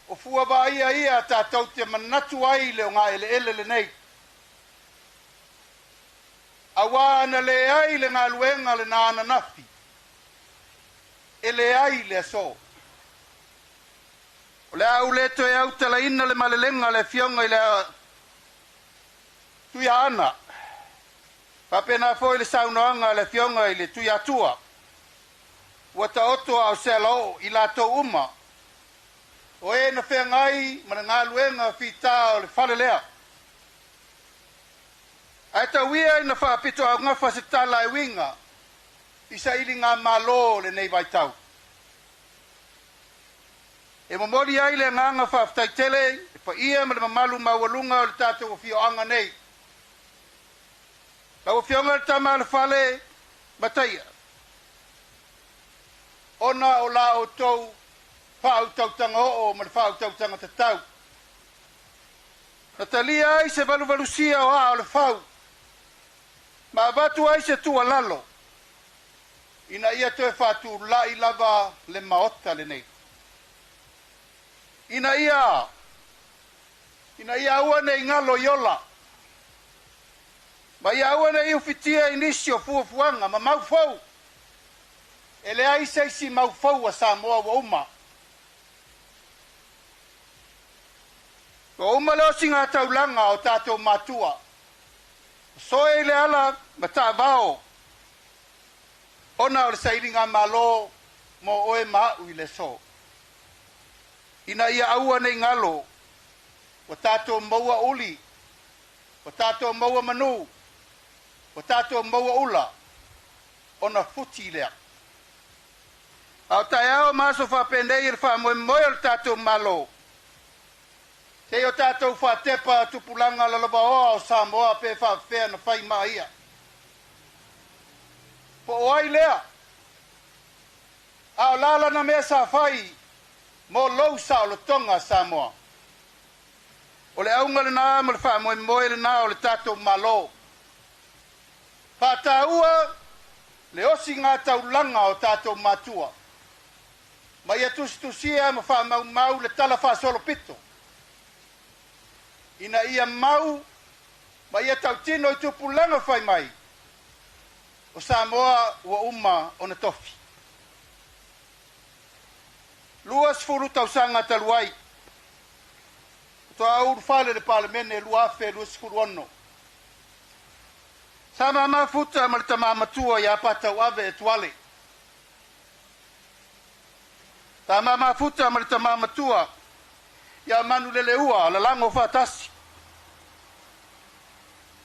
o fua vaaia ia tatou te manatu ai le ogaeleele lenei. Auā na leai le galuega lena ananafi, e leai le aso. O le a ou le toe autalaina le malelega a le Afioga i le Tuiaana, faapena foi le saunoaga a le Afioga i le Tuiatua, ua taoto a o se alaoo i latou uma o e na feagai ma le galuega fita o le fale lea. Ae tau ia ina faapitoaugafa se tala e uiga i sailigamalo o lenei vaitau. E momoli ai le agaga faafetai tele i le paia ma le mamalu maualuga o le tatou afioaga nei. Lau Afioga i le Tama a le Fale Mataia, ona o la outou faautautaga oo ma le faautautaga tatau. Na talia ai se valuvalusia o aa o le fau, ma avatu ai se tuualalo, ina ia toe faatulai lava le maota lenei. Ina ia aua ne i galo i ola, ma ia aua ne i ufitia i nisi o fuafuaga ma maufou, e leai se isi maufou a Samoa ua uma. Ua uma le osiga taulaga o tatou matua, soe i le ala ma taavao, ona o le sailiga malo mo oe ma au i le aso. Ina ia aua nei galo, ua tatou maua uli, ua tatou maua manu, ua tatou maua ula, ona futi lea. A o taeao ma aso faapenei i le faamoemoe o le tatou Malo, se i o tatou faatepa tupulaga lalovaoa o Samoa pe faafefea na fai maia. Po o ai lea? A o lalana mea sa fai mo lou saolotoga Samoa. O le auga lena ma le faamoemoe lena o le tatou Malo. Faataua le osiga taulaga o tatou matua. Ma ia tusitusia ma faamaumau le tala faasolopito. Ina ia mau ma ia tautino i tupulaga fai mai. O Samoa ua uma ona tofi. 20 tausaga talu ai. Toa ulufale le Palemene 2026. Sa mamafuta ma le tama matua ia Patauave Etuale. Sa mamafuta ma le tama matua ia Manuleleua Lalago Faatasi.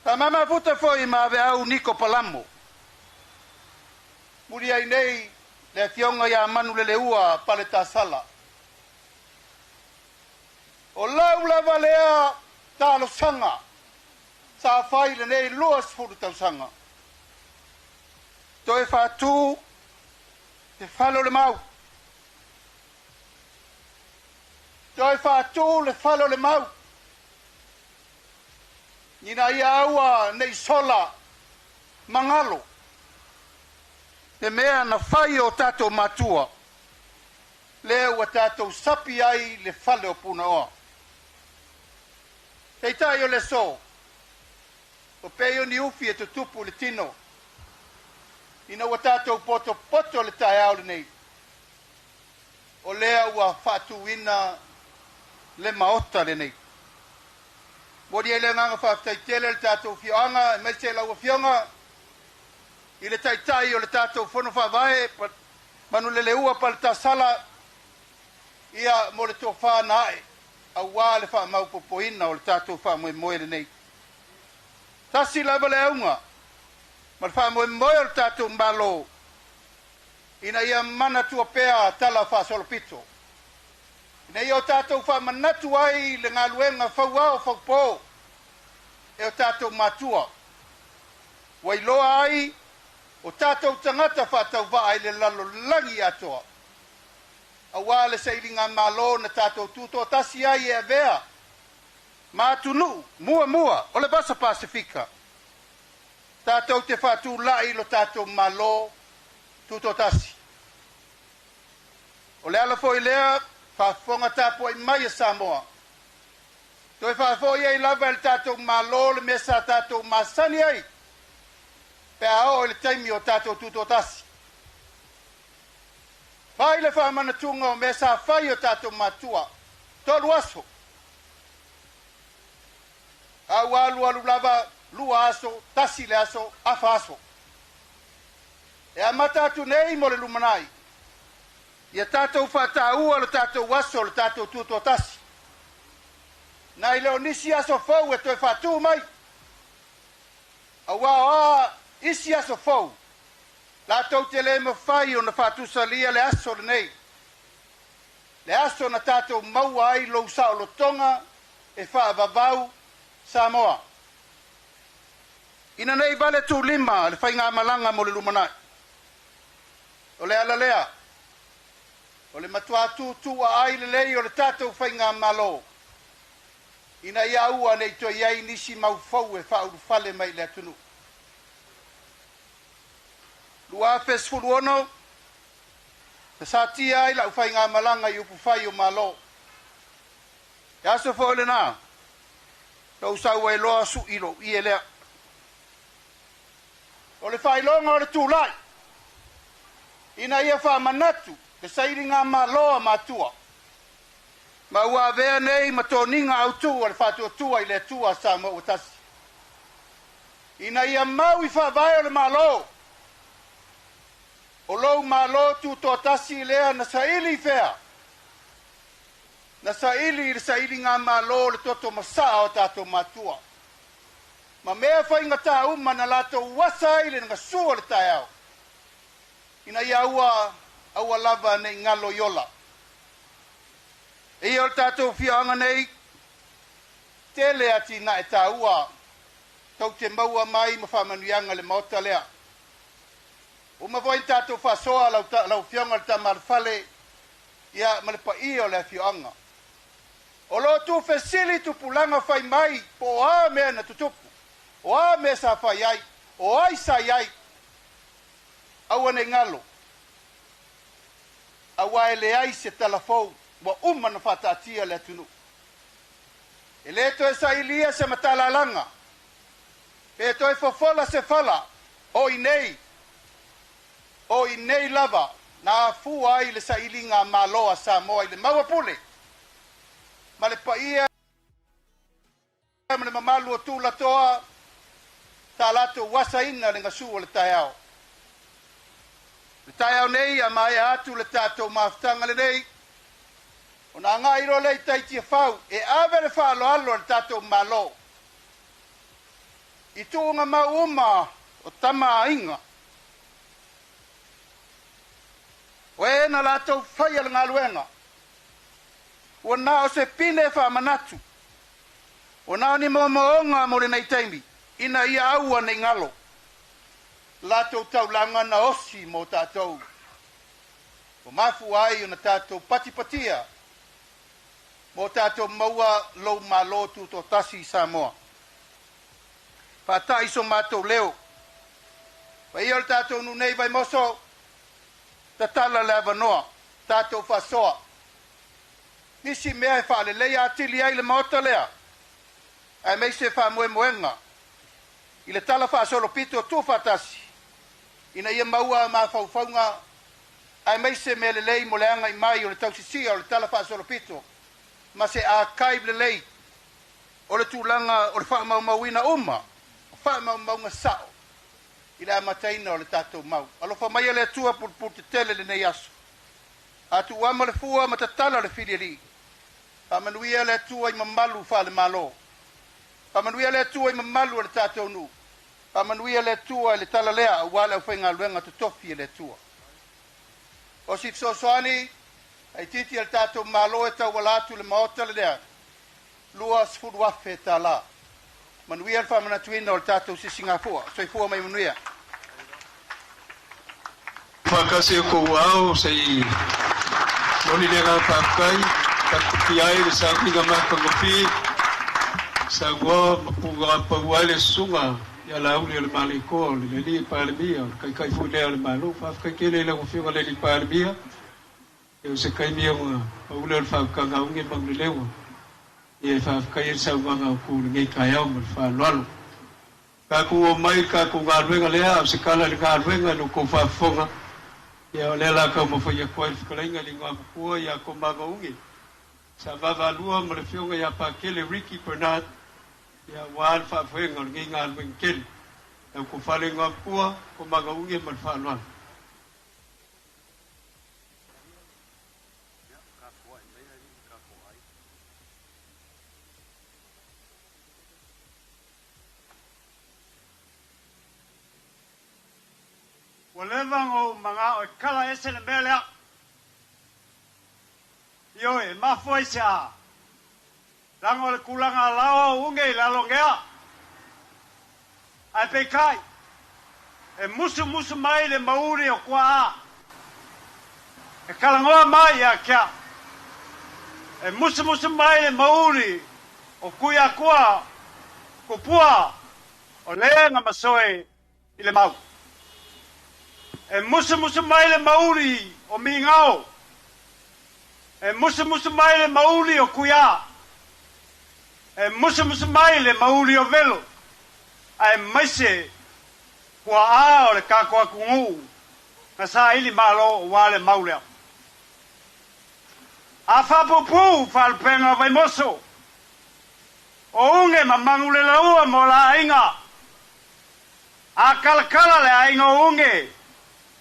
Sa mamafuta foi ma aveau Niko Palamo. Muli ai nei le afioga ia Manuleleua Paletasala. O lau lava lea talosaga sa fai lenei 20 tausaga. Toe faatu te fale o le mau. Toe faatu le fale o le mau. Ina ia aua nei sola mangalo. Le mea na fai o tatou matua. Lea ua tatou sapi ai le fale o Punaoa. Peitai o le aso, o pei o ni ufi e tutupu le tino. Ina ua tatou potopoto le taeao lenei. O lea ua faatuina le maota lenei. Momoli ai le agaga faafetai tele le tatou afioaga, aemaise lau afioga i le taitai o le tatou fono faavae, Manuleleua Paletasala, ia mo le tofa na ae, auā le faamaupopoina o le tatou faamoemoe lenei. Tasi lava le auga ma le faamoemoe o le tatou Malo, ina ia manatua pea tala faasolopito. Ina ia o tatou faamanatu ai le galuega fauao faupo e o tatou matua. Ua iloa ai o tatou tagata faatauvaa i le lalolagi atoa. Auā le sailiga malo na tatou tutoatasi ai e avea ma atunuu muamua o le Vasa Pasefika. Tatou te faatulai lo tatou Malo tutoatasi. O le ala foi lea faafofoga tapuai mai a Samoa. Toe faafoi ai lava e le tatou Malo le mea sa tatou masani ai pe a oo i le taimi o tatou tutoatasi. Fai le faamanatuga o mea sa fai o tatou matua. 3 aso. A ua alualu lava 2 aso, 1 le aso, afa aso. E amata atu nei mo le lumanai. Ia tatou faataua le tatou aso, le tatou tutoatasi. Nai le o nisi aso fou e toe faatu mai. Auā o a isi aso fou, latou te le mafai ona faatusalia le aso lenei. Le aso na tatou maua ai lou saolotoga e faavavau Samoa. Ina nei vale tūlima le faigamalaga mo le lumanai. O le ala lea, o le matuā tutuaai lelei o le tatou faigamalo, ina ia aua nei toe i ai nisi maufou e faaulufale mai i le atunuu. 2016 na satia ai lau faigamalaga i upufai o Malo. E aso foi lena, na ou sau ai loa sui lou ie lea. O le faailoga o le tulai, ina ia faamanatu le sailigamalo a matua, ma ua avea nei ma toniga autū a le Faatuatua i le Atua Samoa ua tasi. Ina ia mau i faavae o le Malo, o lou Malo tutoatasi lea na saili i fea? Na saili i le sailigamalo o le toto masaa o tatou matua. Ma mea faigata uma na latou asa ai le gasu o le taeao, ina ia aua aua lava nei galo i ola. E ia o le tatou afioaga nei, tele atinae taua tou te maua mai ma faamanuiaga i le Maota lea. Uma foi ona tatou faasoa lau, lau Afioga i le Tama a le Fale, ia, ma le paia o le afioaga. O lo o tuufesili tupulaga fai mai po o a mea na tutupu, o a mea sa fai ai, o ai sa i ai. Aua ne i galo, aua e leai se talafou ua uma ona faataatia le atunuu. E le toe sailia se matalalaga, pe toe fofola se fala, o i nei, o i nei lava na afua ai le sailiga malo a Samoa i le maua pule ma le paia ma le mamalu o Tulatoa sa latou asaina le gasu o le taeao. Le taeao nei a maea atu le tatou mafutaga lenei, ona agai loa lea i tai Tiafau e ave le faaaloalo a le tatou Malo i tuugamau uma o Tama a Aiga, o e na latou faia le galuega, ua na o se pine faamanatu, ua na o ni moomooga mo lenei taimi, ina ia aua nei galo latou taulaga na osi mo tatou, ua mafua ai ona tatou patipatia mo tatou maua lou Malo Tutoatasi i Samoa. Faatai so matou leo. Paia o le tatou nuu nei Vaimoso, tatala le avanoa, tatou faasoa. Nisi mea e faaleleia atili ai le Maota lea, aemaise faamoemoega i le tala faasolopito tuufaatasi, ina ia maua mafaufauga aemaise mea lelei mo le agai mai o le tausisia o le tala faasolopito ma se archive lelei o le tulaga o le faamaumauina uma o faamaumauga sao i le amataina o le tatou mau. Alofa maia le Atua pulupulu tetele lenei aso. A tuuama le fua ma tatala le filialii. Faamanuia le Atua i mamalu faale-Malo. Faamanuia le Atua i mamalu o le tatou nuu. Faamanuia le Atua i le tala lea aua le aufaigaluega totofi e le Atua. O si fesoasoani laitiiti a le tatou Malo e tauala atu i le Maota lea, $20,000. Manuia le faamanatuina o le tatou sisigafua. Soifua ma ia manuia. Faatasi e kou ao se i moni le agaga faafetai taputi ai le sauniga matagofie saunoa ma pugapau ai le susuga ia Laauli o le Maleikoa o le Alii Palemia o le Taitai foi lea o le Malo. Faafetai tele i lau Afioga i le Alii Palemia, o se taimi ona pau lea o le faautaga auge ma Manuleleua e faafetai ai le saunoaga a outou i lenei taeao ma le faaaloalo. Tatou omai i le tatou galuega lea, a o se tala i le galuega i lo outou faafofoga, ia o lea o le a taumafai atu ai le fetalaiga i le Igoamatua ia Tomaga Uge, sa vaavaalua ma le Afioga ia Pakele Ricky Bernard, ia aua le faafoega o lenei galuega tele. Lau tofa le Igoamatua, Tomaga Uge ma le faaaloalo. Ua leva ona ou manao e kala ese le mea lea. Ioe, e mafua i se a? Leaga o le tulaga lao au uge i lalo gea. Ae peitai, e musumusu mai le mauli o kuaā, e kalagoa mai ia te au. E musumusu mai le mauli o Tuiatua Tupua o le na masoe i le mau. E musumusu mai le mauli o Migao. E musumusu mai le mauli o Tuiā. E musumusu mai le mauli o Velo, aemaise puaa o le tatou atunuu na saili malo aua le mau lea. A faapuupuu faalupega o Vaimoso, o Uge ma Manuleleua ma o la aiga. A talatala le aiga o Uge,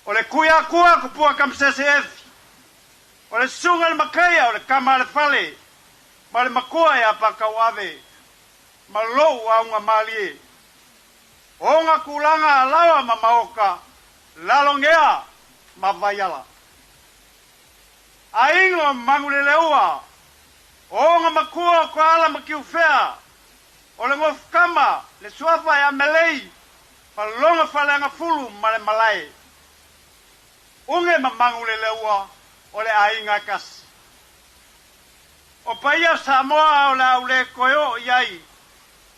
o le Tuiatua Tupua Tamasese Efi, o le susuga i le Mataia o le tama a le fale ma le matua ia Patauave ma lou auga malie. Ona tulaga alaoa ma maota, Lalogea ma Vaiala. Aiga o Manuleleua, o ona matua o Toala ma Tiufea, o le Nofokama, le suafa ia Melei, ma lona faleagafulu ma le malae. Uge ma Manuleleua o le aiga e tasi. O paia o Samoa o le a ou le toe oo i ai,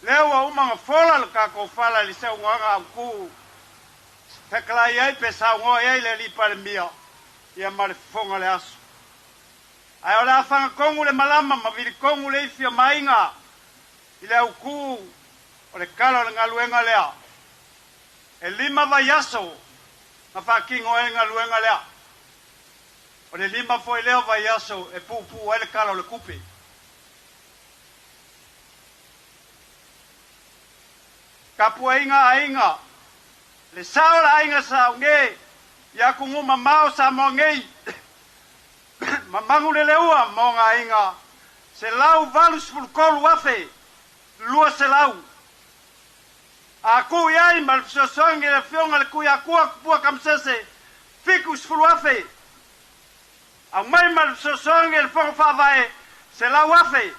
lea ua uma ona fola le tatou fala i le saunoaga autu, fetalai ai pe saunoa i ai le Alii Palemia, ia ma le fofoga o le aso. Ae o le a fagatonu le malama ma vilitonu le ifi o Maina i le autu o le tala o le galuega lea. E 5 vaiaso na faatino ai le galuega lea. O le 5 foi lea o vaiaso e puupuu ai le tala o le tupe. Tapuaiga aiga, le sao o le aiga Saoge i atunuu mamao Samoa nei, ma Manuleleua ma ona aiga, 183,200. A tuu i ai ma le fesoasoani a le Afioga i le Tuiatua Tupua Tamasese, 70,000. Aumai ma le fesoasoani a le Fono Faavae, 100,000.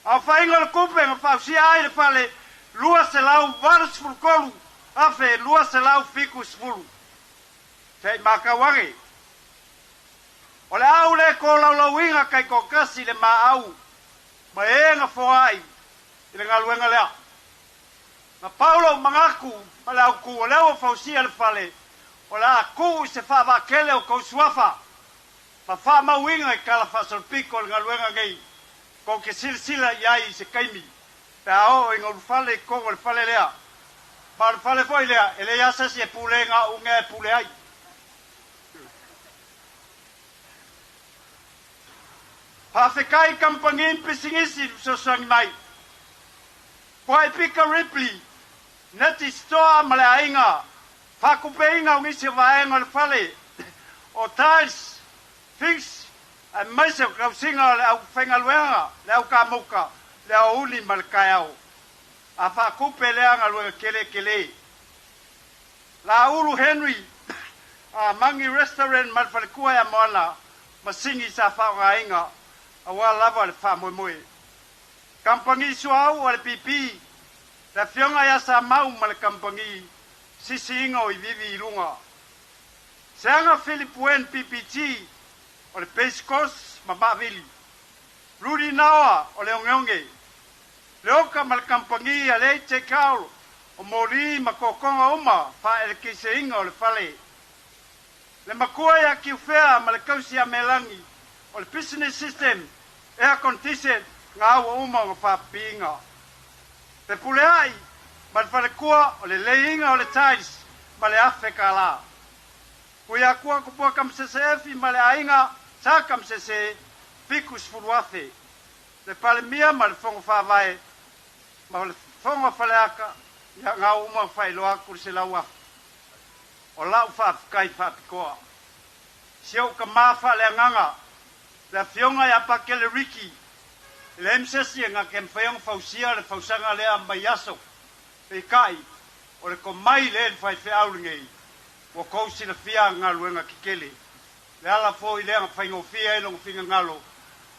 Aofaiga o le tupe na fausia ai le fale, 283,270. Se i matau ane. O le a ou le tolaulauina taitoatasi le maau ma e na foai i le galuega lea. Na pau lou manatu ma le autu o lea ua fausia le fale, o le a tuu i se faavaatele o tou suafa ma faamauina i tala faasolopito o le galuega nei, tou te silasila i ai i se taimi pe a oo ina ulufale i totonu o le fale lea. Ma o le fale foi lea, e leai lava se isi e pule na o Ugea e pule ai. Faafetai i kamupani ma pisinisi i le fesoasoani mai. Kuai Pika Ripley, Nettie Stoa ma le aiga, faatupeina o nisi o vaega o le fale o tiles, figs, aemaise o tausiga o le aufaigaluega, le aukamuta, le aoauli ma le taeao. A faatupe lea galuega tele tele. Laulu Henry, a Mangi Restaurant ma le faletua ia Moana, masini sa faaaogaina aua lava le faamoemoe. Kamupani suauu a le PP, le Afioga ia Samau ma le kamupani sisiina o Ivivi i luga. Seaga Philip Wen PPG o le Base Course ma Maavili. Rudy Naoa o le Ogeoge. Le Oka ma le kamupani a le AJ Carl o moli ma totoga uma faaelekeiseiga o le fale. Le matua ia Kiufea ma le tausi ia Melani o le Business System Air Condition nga ua uma ona faapipiina. Fepuleai ma le faletua o le leiga o le tiles ma le $1,000. Tuiatua Tupua Tamasese Efi ma le aiga Sa Tamasese 70,000. Le Palemia ma le Fono Faavae ma le Fono a Faleata ia nga ua uma ona faailoa atu le 100,000. O lau faafetai faapitoa. Si ou tama faaleagaga, le Afioga ia Pakele Ricky, e leai ma se isi e na te mafai ona fausia le fausaga lea mai aso, peitai, o le tomai lea i le faifeau lenei, ua tou silafia ana galuega tetele. Le ala foi lea na faigofie ai lona finagalo,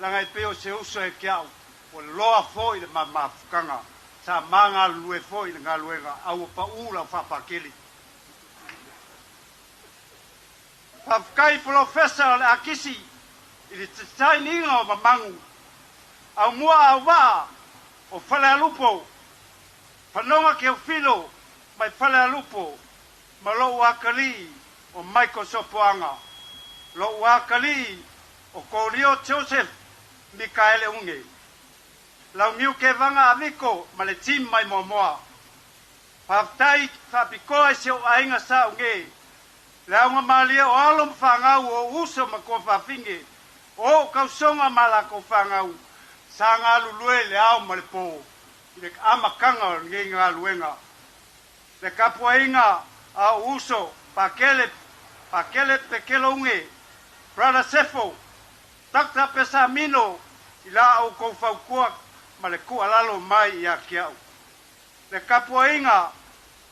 leaga e pei o se uso ia te au, ua loa foi le ma mafutaga. Sa ma galulue foi i le galuega a ua paʻū lau faapakele. Faafetai Polofesa o le Akisi i le design-ina o mamagu Aumua Auvaa o Falealupo, Fanoga Keofilo mai Falealupo ma lou akalii o Michael Sopoaga, lou akalii o Kolio Joseph Mikaele Uge, Launiu Kevaga Aviko ma le team mai Moamoa. Faafetai faapitoa i si ou aiga Sa Uge, le aoga malie o alo ma fanau o ou uso ma tuafafine, o ou tausoga ma latou fanau, sa galulue i le ao ma le po i le amataga o lenei galuega. Le tapuaiga a ou uso Pakele, Pakele Pekelo Uge, Brother Sefo, Dr. Pesamino i la outou fautua ma le tuualalo mai ia te au. Le tapuaiga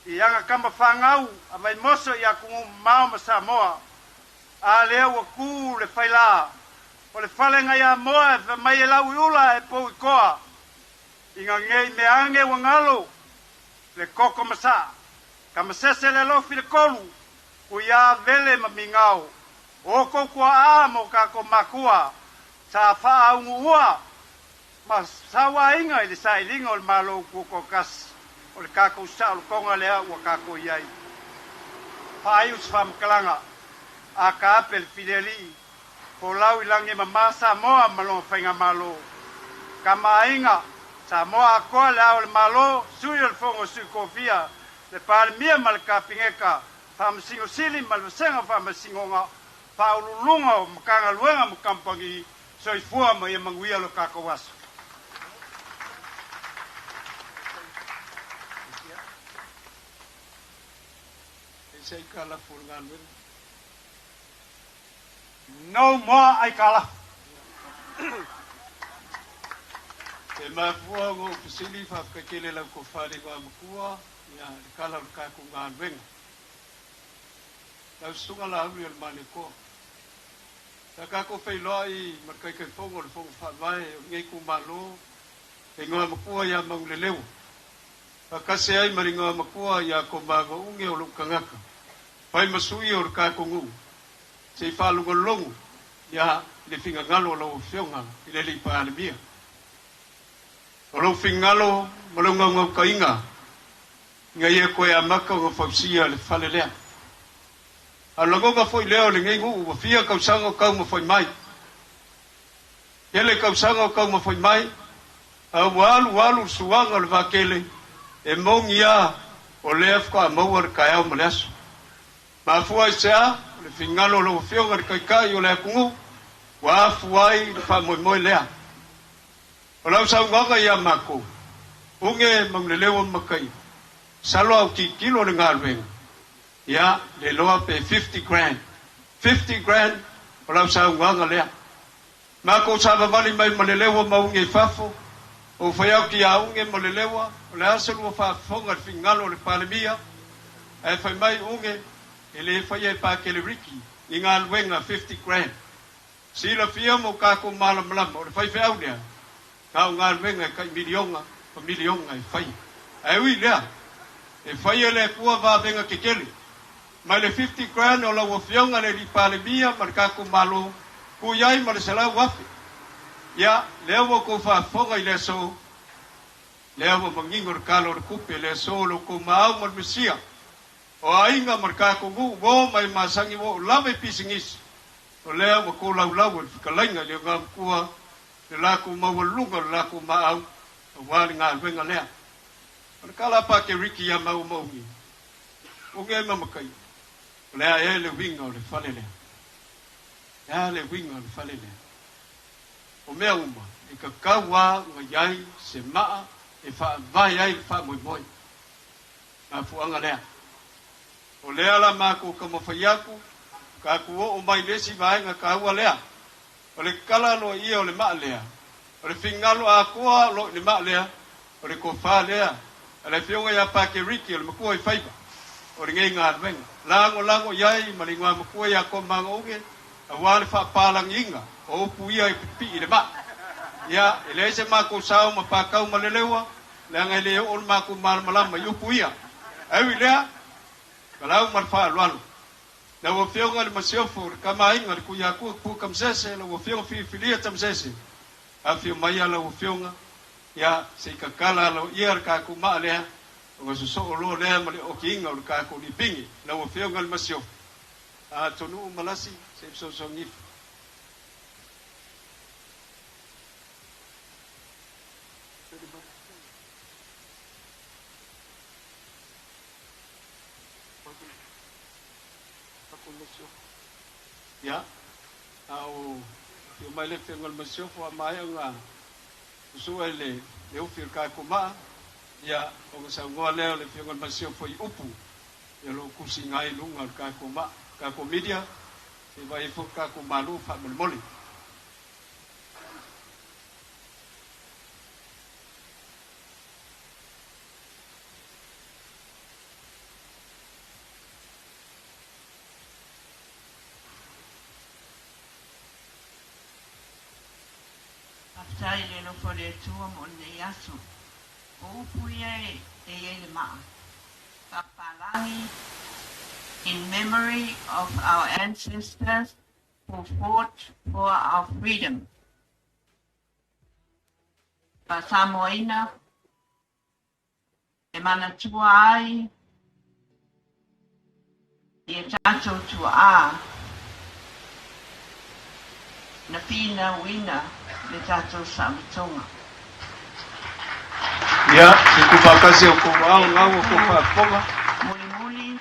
i aga tama fanau a Vaimoso i atunuu mamao ma Samoa, a lea ua tu le failā o le fale nai Amoa e fai mai e lau i ula e pou i toa, ina nei mea ane ua galo le koko ma saa, tamasese le alofi le tolu, kuiā vele ma migao, o outou tuaa ma o tatou makua, sa faauguua ma sauaina i le sailiga o le Malo Tutoatasi, o le tatou saolotoga lea ua tatou i ai. Faaiu se faamatalaga, a taape le filialii, folau i lagi e mamā Samoa ma lona faigamalo. Tamaaiga, Samoa atoa le ao o le Malo, Sui o le Fono a Sui Tofia, le Palemia ma le Kapeneta, Faamasino Sili ma le Vasega Faamasinoga, Faauluuluga o Matagaluega ma Kamupani, soifua ma ia manuia lo tatou aso. E se aikalafu o le galuega. No more aikalafu. E mafua ona ou fesili, faafetai tele lau tofa i le Igoamatua ia le kala o le tatou galuega. Lau Susuga Laauli o le Malietoa. Sa tatou feiloai ma le Taitaifono o le Fono Faavae o lenei itumalo, le Igoamatua ia Manuleleua, faatasi ai ma le Igoamatua ia Komagauge o lou tagata, fai ma sui o le tatou nuu, se i faalogologo ia le finagalo o lau Afioga i le alii Palemia. O lou finagalo ma lou gaugaukaina ina ia toe amata ona fausia le fale lea. A o le lagona foi lea o lenei nuu ua fia tausaga o taumafai mai. Tele tausaga o taumafai mai, a ua alu alu le suaga o le vakele, e moni lava o lea faatoa maua le taeao ma le aso. Mafua i se a, o le finagalo o lau Afioga i le Taitai o le atunuu, ua afu ai le faamoemoe lea. O lau saunoaga ia makou, Uge Manuleleua ma Makaia, masalo a ou tilotilo le galuega, ia le iloa pe 50 grand. 50 grand o lau saunoaga lea. Makou savavali mai ma Leleua ma Uge i fafo, ou fai atu ia Uge ma Leleua, o le a se lua faafofoga i le finagalo o le Palemia, ae fai mai Uge, e le faia e Pakele Riki ni galuega 50 grand. Silafia ma o tatou malamalama, o le faifeau lea, na o galuega e tai miliona ma miliona e faia. Ae ui lea, e faia e le Atua vavega tetele. Mai le 50 grand o lau Afioga le alii Palemia ma le tatou Malo, tuu i ai ma le 100,000. Ia, lea ua outou faafofoga i le aso, lea ua manino le tala o le tupe, le aso o lo outou maau ma le Mesia. O aiga ma le tatou nuu ua o mai masani ua oo lava i pisinisi, o lea ua tolaulau e le fetalaiga i le Igoamatua le latou maualuluga o le latou maau aua le galuega lea. O le tala a Pakeriki ia maua ma Uge, Uge ma Makaia, o le a ea le uiga o le fale lea? Le a le uiga o le fale lea? O mea uma, e tatau lava ona i ai se maa e faavae ai le faamoemoe. Mafuaaga lea. O lea la matou taumafai atu, tatou oo mai le isi vaega taua lea. O le kala loa ia o le maa lea, o le finagalo atoa o lo o i le maa lea, o le tofa lea a le Afioga ia Pakeriki o le Matua i Faiva, o lenei galuega. Lagolago i ai ma le Igoamatua ia Komagauge, aua le faapalagiina o upu ia e pipii i le maa. Ia, e leai se matou sao ma Pakau ma Leleua, leaga e le oo le matou malamalama i upu ia. Ae ui i lea, valaau ma le faaaloalo. Lau Afioga i le Masiofo, le Tama a Aiga, le Tuiatua Tupu Tamasese, lau Afioga Filifilia Tamasese, afifio maia lau Afioga, ia, se i tatala aloaia le tatou maa lea, ona sosoo loa lea ma le okiina o le tatou lipigi. Lau Afioga i le Masiofo, a Tonu'u Malasi, se i fesoasoani ifo. Ia, a o afio mai le Afioga i le Masiofo a maea ona susua i le ufi o le tatou maa, ia, ona saunoa lea o le Afioga i le Masiofo i upu ia o lo o tusiga ai i luga o le tatou maa, tatou media, se i vaai ai foi le tatou Malo faamolemole. Faafetai i le alofa o le Atua mo lenei aso. O upu ia e i ai le maa. Faapalagi, In memory of our ancestors who fought for our freedom. Faa-Samoaina, E manatua ai i e tatou tuaa na finauina le tatou saolotoga. Ia, se tuufaatasi o tou ao gau o tou faafofoga. Mulimuli,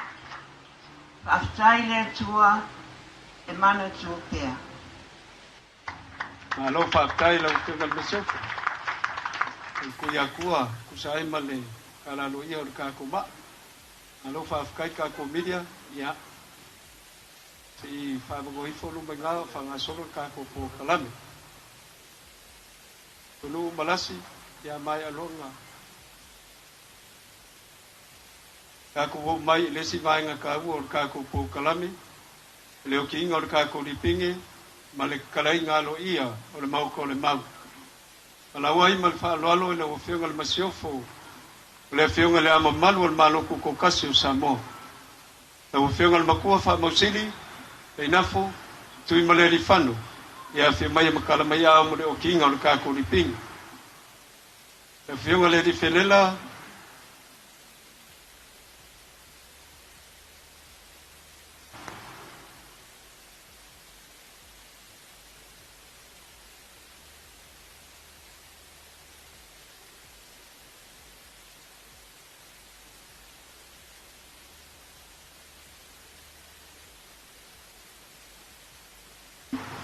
faafetai le Atua e manatua pea. Malo faafetai i lau Afioga i le Mesiofo, o le Tuiatua tusa ai ma le tala aloaia o le tatou maa. Malo faafetai tatou media, ia se i faavanoa ifo luma i ina o faagasolo le tatou polokalame. Tonuu Malasi, ia maea loa ona tatou oo mai i le isi vaega taua o le tatou polokalame, o le okiina o le tatou lipine ma le tatalaiga aloaia o le Maota o le Mau. Valaau ai ma le faaaloalo i lau Afioga i le Masiofo, o le Afioga i Le Ao Mamalu o le Malo Tutoatasi o Samoa, lau Afioga i le Matua Faamausili, Leinafo, Tuimalealiifano, ia afio mai e matala mai ao mo le okiina o le tatou lipine. Le Afioga i le Alii Felela,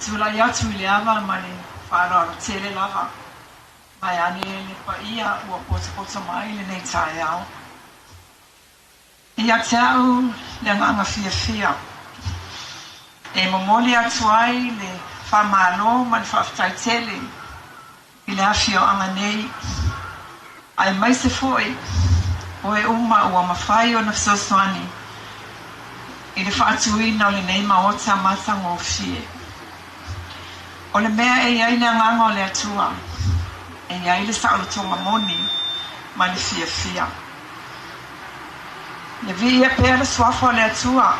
Tulai atu i le ava ma le faaaloalo tele lava, vaeane le paia ua potopoto mai lenei taeao. Ia te au le agaga fiafia e momoli atu ai le faamalo ma le faafetai tele i le afioaga nei, aemaise foi o e uma ua mafai ona fesoasoani i le faatuina o lenei Maota matagofie. O le mea e i ai le agaga o le Atua, e i ai le saolotoga moni ma le fiafia. Ia viia pea le suafa o le Atua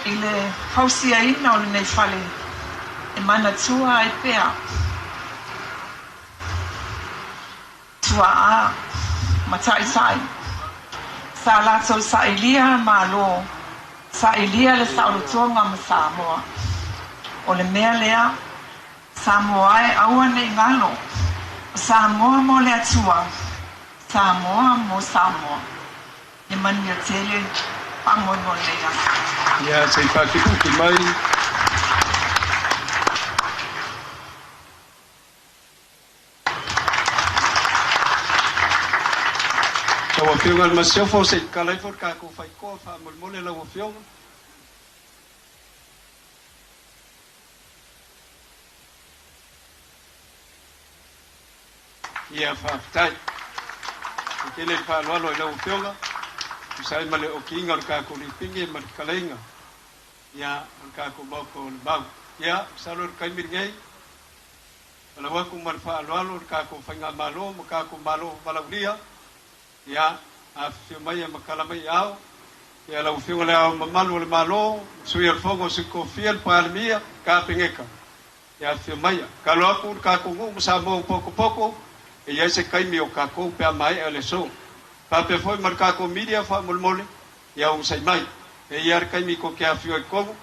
i le fausiaina o lenei fale e manatua ai pea tuaa ma taitai sa latou sailia Malo, sailia le saolotoga ma Samoa. O le mea lea Samoa e aua nei galo. O Samoa mo le Atua, Samoa mo Samoa. Ia manuia tele faamoemoe lenei aso. Ia se i faatikuti mai. Lau Afioga i le Masiofo, se i tatala ifo le tatou faitoa faamolemole lau Afioga. Ia faafetai. E tele le faaaloalo i lau Afioga, tusa ai ma le okiina o le tatou lipigi ma le taleiga ia o le tatou Maota o le Mau. Ia, masalo i le taimi lenei, Valaau atu ma le faaaloalo i le tatou Faigamalo ma tatou Malo valaaulia, ia, afifio mai e matala mai i aao, ia lau Afioga i Le Ao Mamalu o le Malo, Sui o le Fono a Sui Tofia, le Palemia, Kapeneta, ia afifio maia. Tatalo atu le tatou nuu ma Samoa ua potopoto, e i ai se taimi o tatou pe a maea le aso. Faapea foi ma le tatou media faamolemole, ia onosai mai. E i ai lava le taimi tou te afifio ai i totonu,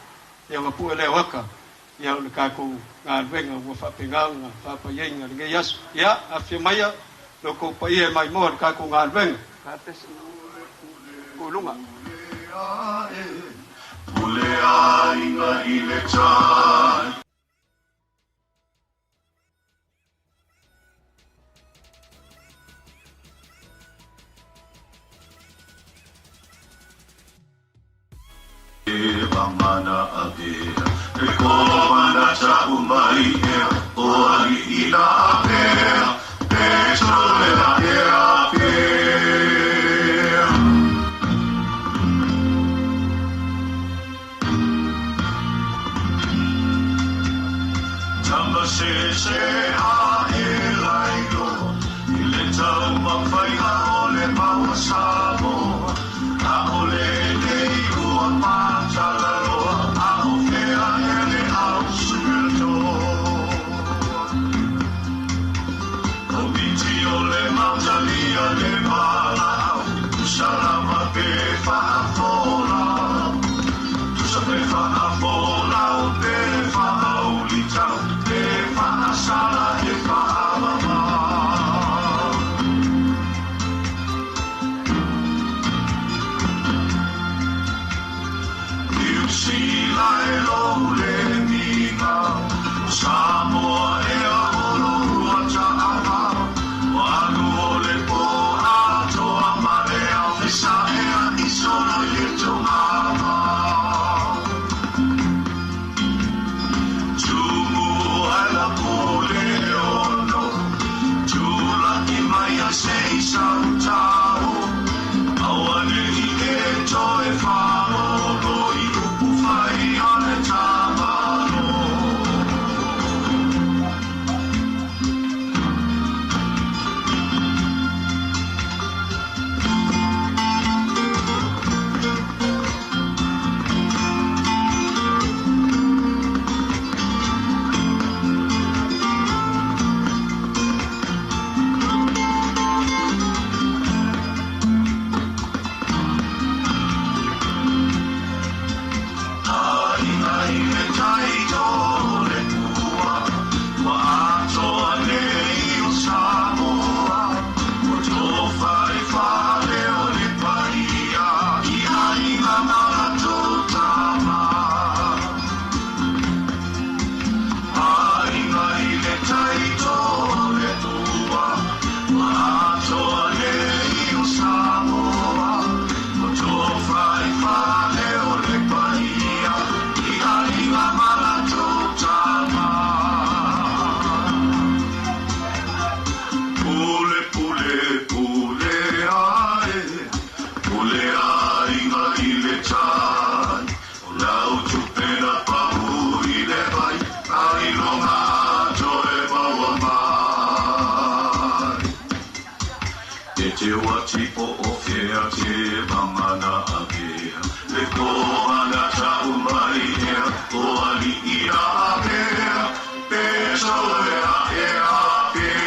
ia ona pue lea o ata. Ia o le tatou galuega ua faapena ona faapaiaina i lenei aso. Ia, afifio maia lo outou paia e maimoa i le tatou galuega. Tuu i luga. Pule aiga i le tai. Vangana avea, e komana tau mai ea, o ali ila avea, pe tole a ea pea. Tama se se a e lai loa, i le tau mawhaiga o le maua Samoa, a o le nei ua pātalaloa, a o fea e le au sueletoa. Komiti o le mautalia le valaau, tusa lava pe faafola, tusa pe faafola o pe faaulitau, pe faasala e faavavau. Niu Sila e lou le miga, o Samoa ea o lou ataava, o alu o le po atoa ma le ao fesa ea i solo i tongava. Tumu ai la pule ono, tulaki mai ai se i sautao, aua ne i e toe whalolo i upu whai a le tamalo. Aiga i le tai le pua, ua atoa nei o Samoa, ua tofa i fale o le paia, i aiga ma latou tama. Aiga i le tai le pua, ua atoa nei o Samoa, ua tofa i fale o le paia, i aiga ma latou tama. Pule, pule, pule ae, pule aiga i le tai, o lau tupe na pau i le vai, ai longa toe maua mai. E te wati o o fea te vangana avea, le kohana tau mai ea, o ali ila avea, pe soe a ea pea.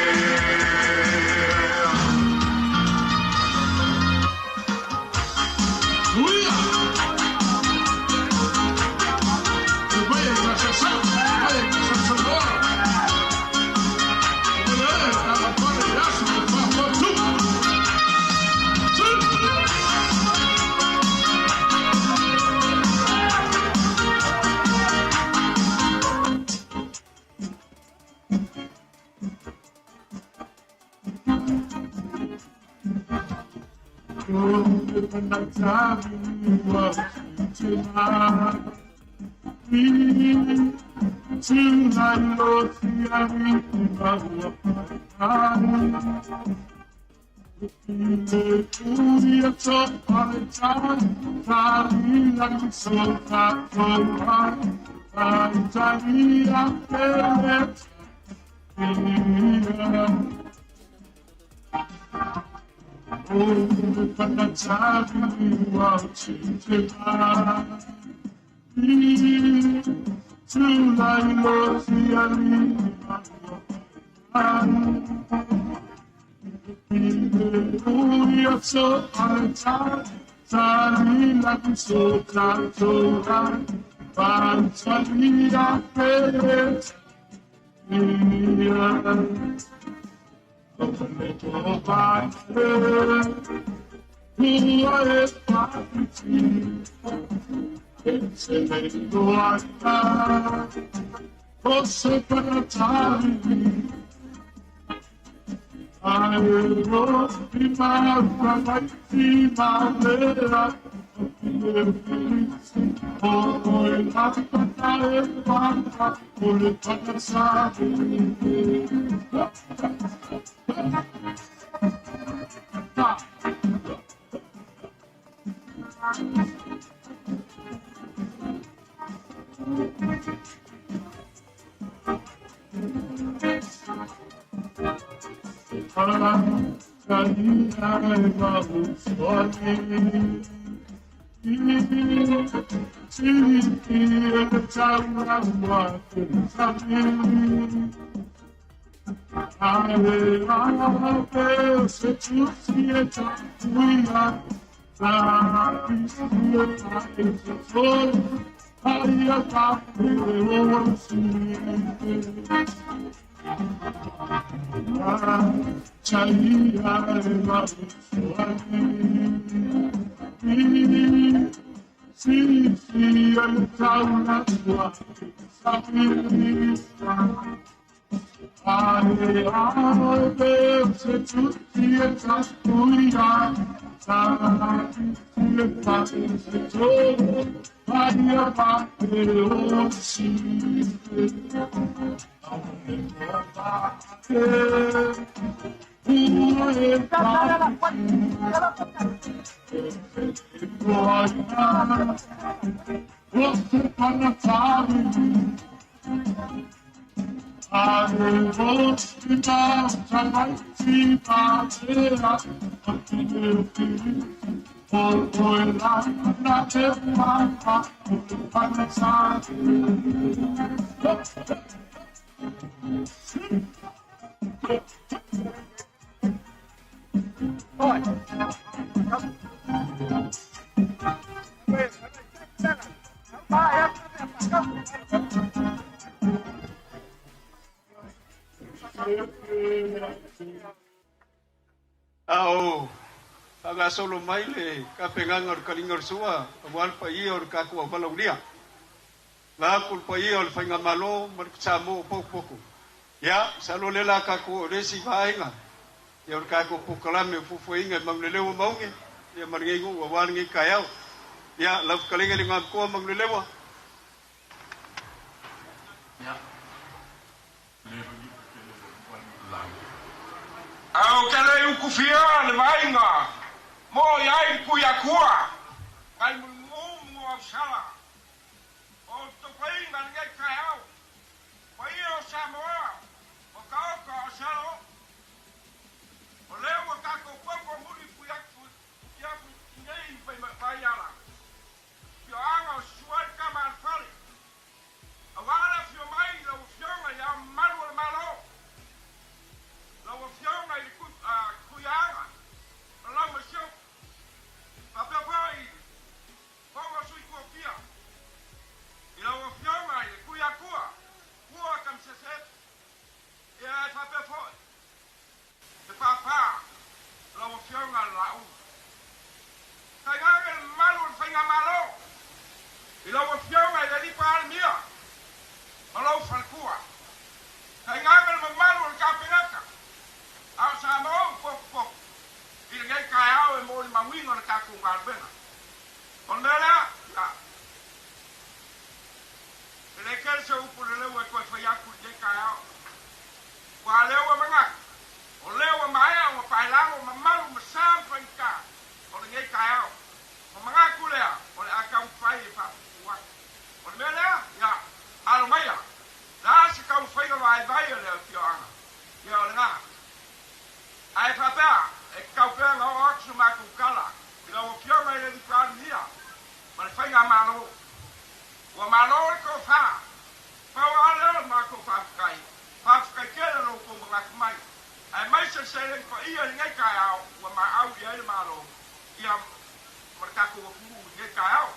Ao faagasolo mai le tapenaga o le kaliga o le sua auā le paia o le tatou auvalaulia la aku le paia o le faigamālō ma le Samoa o poupoko. Ia salo lea la tatou o le isi vaega ia o le tatou polokalame o fuafuaina e Manuleleua mauge ia ma lenei nuu auā lenei taeao. Ia lau fetalaiga i le Igoamatua Manuleleua. Ae ou te le i utufia le vaaiga mo i ai le Tuiatua nai Mulimumu Nuuausala. O le tofaina lenei taeao, paia o Samoa, o Taoka o Salo, o lea ua tatou popo muli Fuiafu i nei vaiala, afioaga o Susua ai le tama a le fale, aua le afio mai i lau Afioga i Le Ao Mamalu o le Malo, lau Afioga i le Tuiaana ma lau Masiofo, faapea foi i le Fono a Sui Tofia, i lau Afioga i le Tuiatua, Pua Kamisese, ia e faapea foi le pāpā o lau Afioga le Laauli. Tainane le mamalu o le Faigamalo i lau Afioga i le Alii Palemia ma lou faletua. Tainane le mamalu o le Kapeneta a o Samoa ua potopoto i lenei taeao e molimauina le tatou galuega. O le mea lea, ia, e le tele se upu leleu e toe fai atu i lenei taeao. Aua o lea ua manatu, o lea ua maea ona paelalo mamalu ma sa ma faigata o lenei taeao. Ona manatu lea, o le a taumafai e faapuupuu atu. O le mea lea, ia, alo maia, o le a se taumafaiga vaivai a le afioaga? E tatau pea ona oo atu se matou tala i lau Afioga i le Alii Palemia ma le Faigamalo. Ua malo le tofa. Pau lava lea o le matou faafetai. Faafetai tele lo outou manatu mai, aemaise le seleni paia i lenei taeao ua maau i ai le Malo ia ma le tatou atunuu i lenei taeao.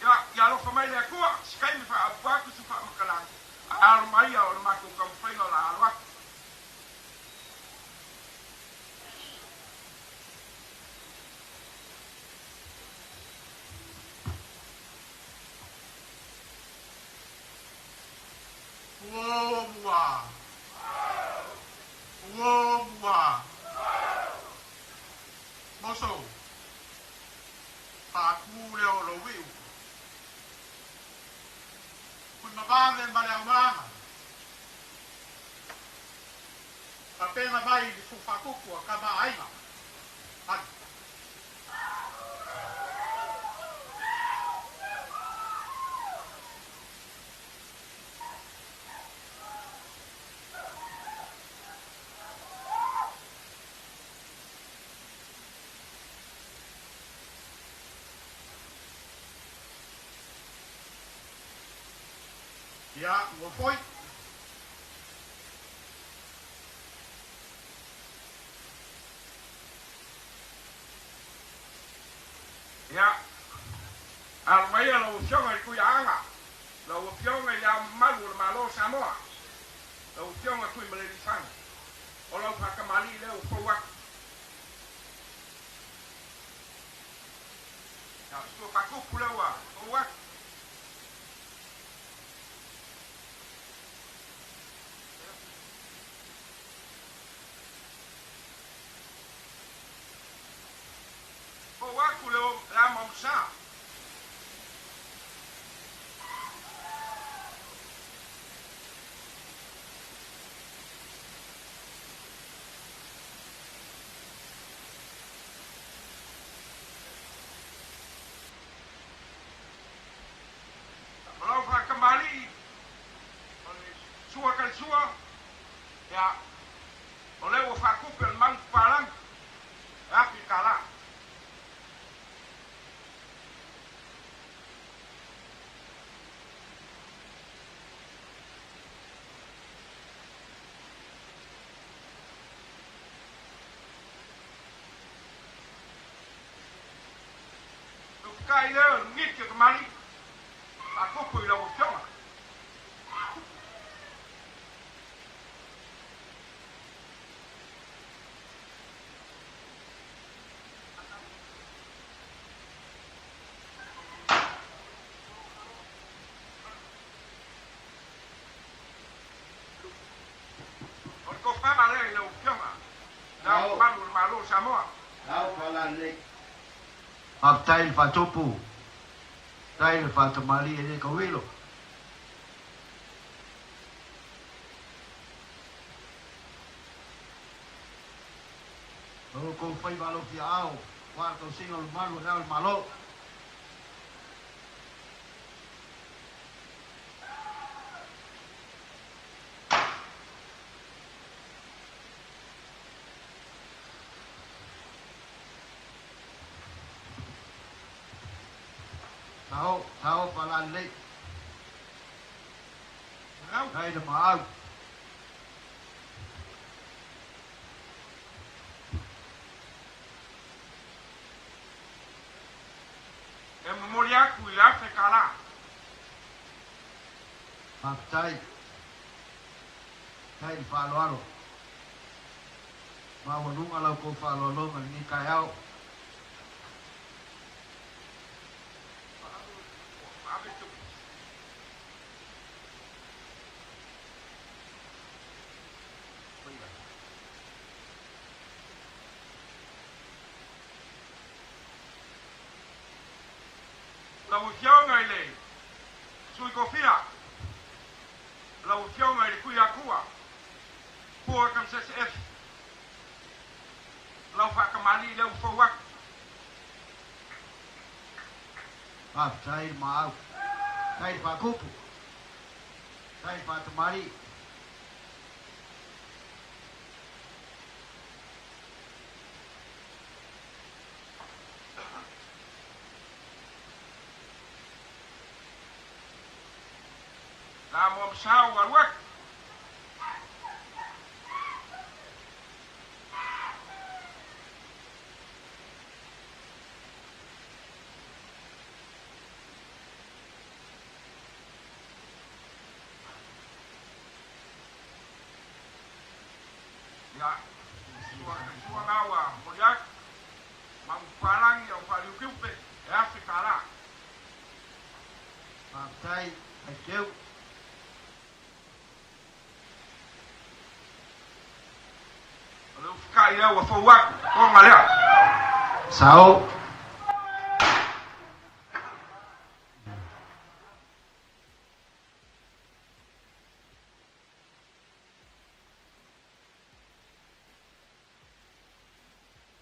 Ia, ia alofa mai le Atua, se taimi faaupu atu se faamatalaga, ae alo mai ia o le matou taumafaiga o le a alo atu. Muamua. Muamua. Moso. Faatu lea o lou iu. Kui mavave ma le aumaga. Tapena mai le fufakupu a tama a aiga. Alu. Ia, ua foi. Ia, alo mai lau Afioga i le Tuiaaga, lau Afioga i Le Ao Mamalu o le Malo o Samoa, lau Afioga Tuimalealiifano, o lau faatamalii lea ua fou atu. Ia, o le sua faatupu lea ua fou atu. Fou atu le ama o le sa. O lau faatamalii, o le sua talisua, ia, o lea ua faatupe o le manupapalagi, e $1,000. Faafetai lea o le miniti o tamalii faatupu i lau Afioga. O le tofaga lea i lau Afioga, Le Ao Mamalu o le Malo o Samoa. Faafetai le faatupu, faafetai le faatamalii e le tauilo. O outou faiva alofiaao aua le tausiga o le mamalu o Le Ao o le Malo. Sao, sao faalalelei. Faafetai le maau. E momoli atu i le $1,000. Faafetai. Faafetai le faaaloalo. Maualuga la outou faaaloaloga i lenei taeao. Lau Afioga i le Sui Tofia, lau Afioga i le Tuiatua, Pua Kamsese F, lau faatamalii lea ua fou atu. Faafetai le maau. Faafetai le faatupu. Faafetai le faatamalii. La mo msao wa luak. Ya, sua ngawa moliak mangupalangi au faliukiupe e Afrika la. Faafetai Aikeu. O le ufikai lea ua fou aku, toga lea. Sao.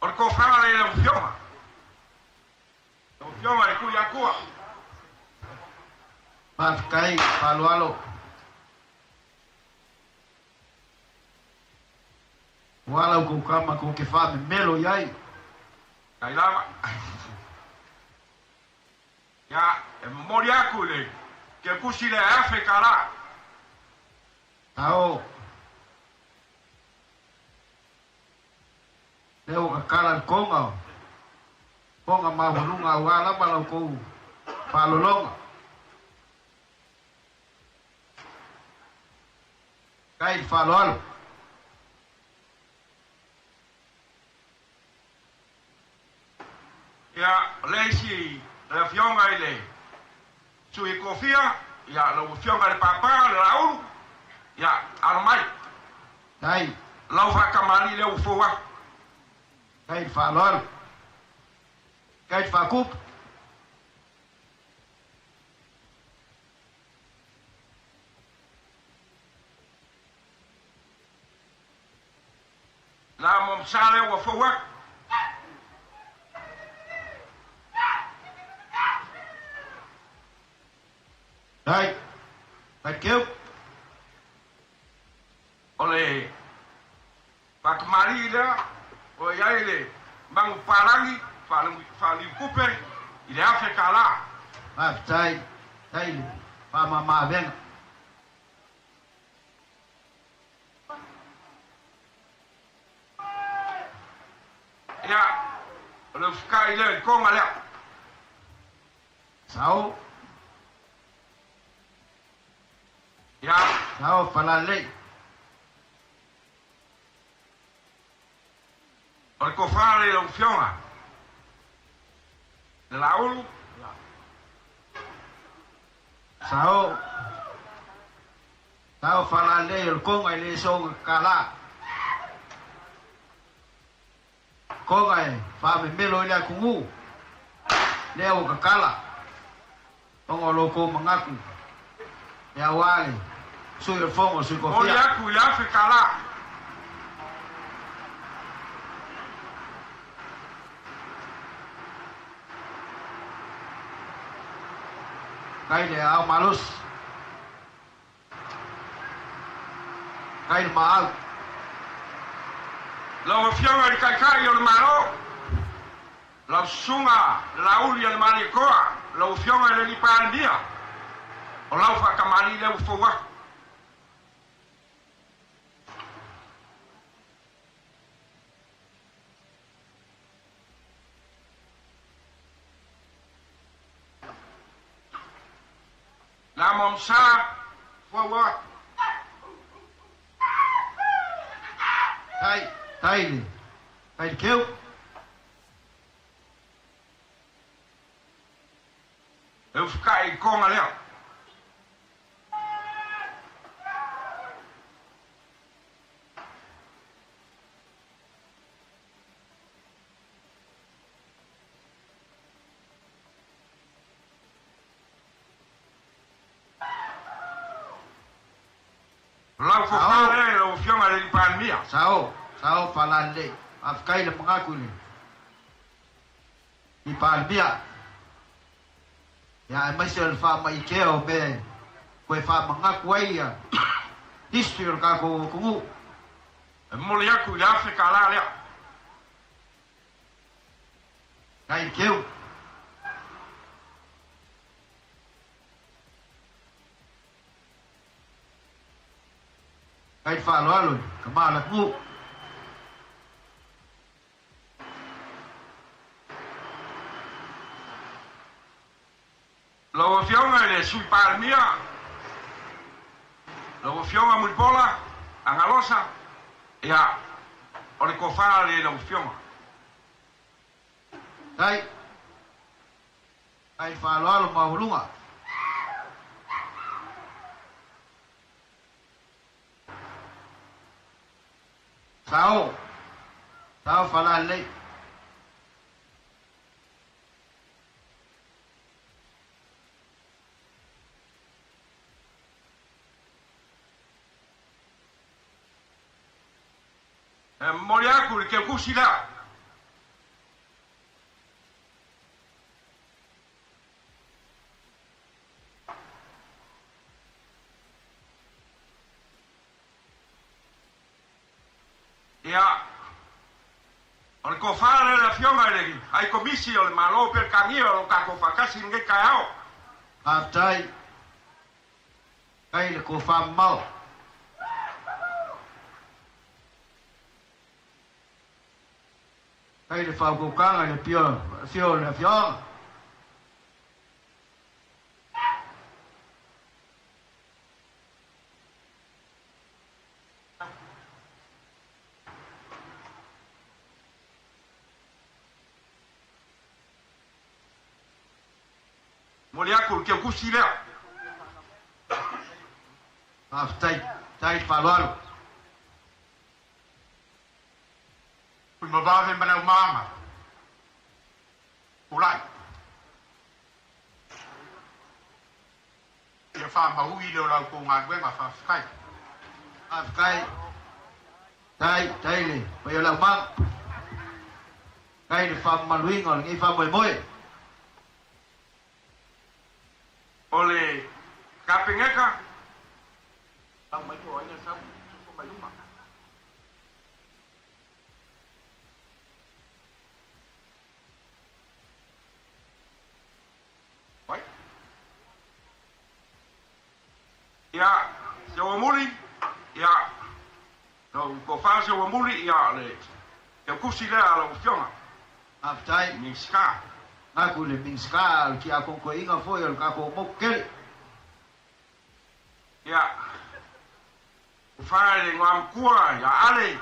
O le kofaga le lau fioga. Lau fioga le kui akua. Faafetai faaaloalo. Ua lau kou kama kou ke faamemelo i ai. Tai lava. Ia, e momoli aku le ke kusi le Afrika la. Tao. Lea ua kakala le koga, koga maualuga aua lava lau kou faalologa. Kai le faaaloalo. Ia, o le isi le afioga i le Sui Kofia, ia, lau afioga i le Papa, le Laulu, ia, alo mai. Tai. Lau faakamali lea ua fou aku. Kai le faaaloalo. Kai le faakupu. La mo msa lea ua fou aku. Tai. Tai keu. O le faakamali lea o i ai le manupalagi faaliukupe i le Afrika la. Faafetai. Tai le faamamaavega. Ia, o le ufikai lea i le koga lea. Sao. Ia. Sao Falalei. O le kofa le lau afioga. Le Laulu. Sao. Sao Falalei o le koga i le soga kala. Koga e faamemelo i le akugu. Lea ua kakala. Ona o lo kou mangaku. E aua le sui o le fono o le sui Moli kofia. aku i le Afrika la. Kai le ao malosi. Kai le maau. Lau afioga i le Taitai o le Malo, lau susuga le Lauli a le Malietoa, lau afioga i le Alii Palemia, o lau faakamali lea ua fou aku. La mo msa fou aku. Tai, tai le, tai le keu. E ufikai i koga lea. Lau fofa lea i lau afioga i le Alii Palemia. Sao, sao Falalei. Faafetai le mangaku i le i Palemia. Ia aemaise o le faamaikea o mea koe faamangaku ai ia history o le tatou atunuu. E momoli aku i le Afrika la lea. Tai le keu. Kai le faaaloalo i le tama o le atunuu. Lau Afioga i le Sui Palemia, lau Afioga Mulipola Agalosa, ia, o le tofa lea i lau Afioga. Tai. Kai le faaaloalo maualuga. Sao. Sao Falalelei. E momoli atu i le keukusi lea. Ia, o le tofa lea i le Afioga i le Ai Komisi o le Malo Peretania o lo o tatou faatasi i lenei taeao. Faafetai. Kai le tofa mamao. Kai le faautautaga i le afio o le afioaga. Momoli atu le keukusi lea. Faafetai. Faafetai le faaaloalo. Tuimavave ma Leaumaga, Pulai. Ia faamaui le o la outou galuega. Faafetai. Faafetai. Tai, tai le paia o le aumaga. Tai le faamamaluina o lenei faamoemoe. O le Kapeneta. Lau mai po o ai na sau, sofo mai luma. Vai. Ia, Seuamuli, ia, lau tofa Seuamuli, ia, le teukusi lea a lau Afioga. Faafetai. Minisita. Manatu i le Minisita o le Tiakono Toeaina foi o le tatou motu tele. Ia, tofa i le Igoamatua ia Ale,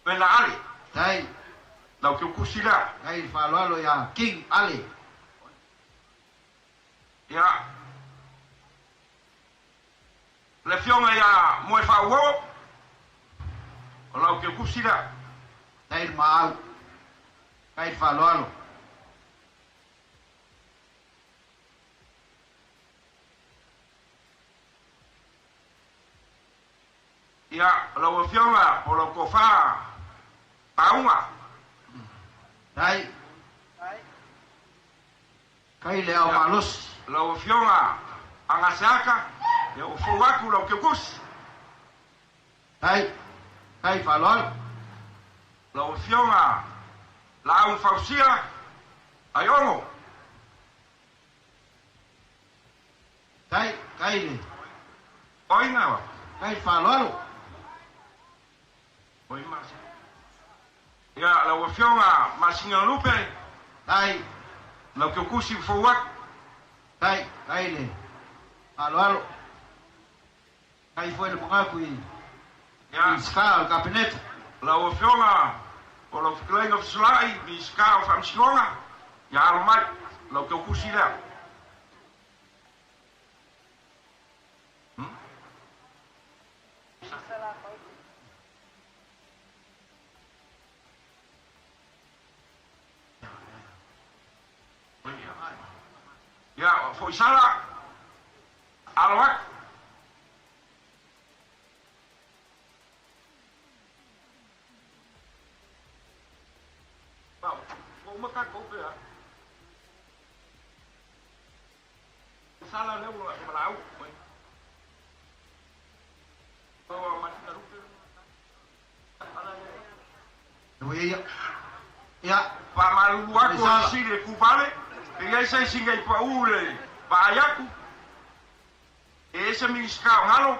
Vena Ale. Tai. Lau teukusi lea. Tai le faaaloalo ia King Ale. Ia, le Afioga ia Moefaauo, o lau teukusi lea. Tai le maau. Tai le faaaloalo. Ia, lau Afioga po o lau tofa Pauga. Tai. Tai le ao malosi. Lau Afioga Agaseata, ia ua fou atu lau keukusi. Tai. Tai faaaloalo. Lau Afioga Laau Fausia Aiono. Tai, tai le. Oi na wa. Tai le faaaloalo. Oi ma. Ia, lau Afioga Masina Lupe. Tai. Lau keukusi ua fou atu. Tai, tai le faaaloalo. Tai foi le manatu i Minisita o le Kapeneta. Lau Afioga o lau Fetalaiga Fesolai, Minisita o Faamasinoga, ia alo mai lau teukusi lea. Ia, Foisala, alo atu. Ua uma tatou pe a? Sala lea ua valaau. Faamalulu atu o sisi le kuvale, e i ai se isi nei pau le vaai atu. E ese Minisita o Galo.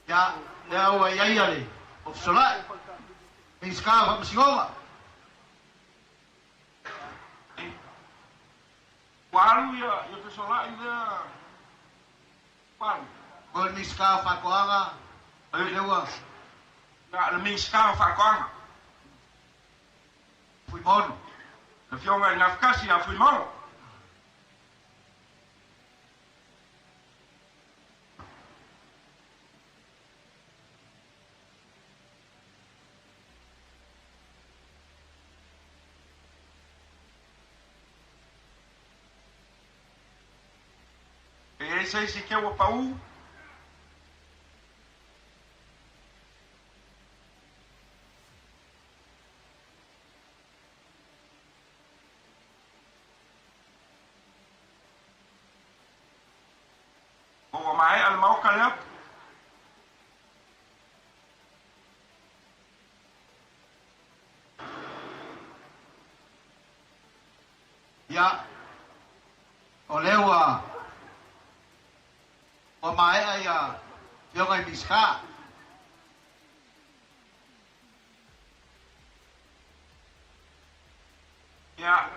Ia, lea ua i ai le Ofisa Minisita o Faamasinoga. Ua alu ia fesolai lea ua alu. O le Minisita o Faatoaga, lea ua. Na le Minisita o Faatoaga. Fuimono. Le Afioga i le Gafatasi ia Fuimono. E i ai se isi keu ua pau? Po ua maea le Maota lea? Ia, o lea ua ua maea ia Afioga i Minisita. Ia,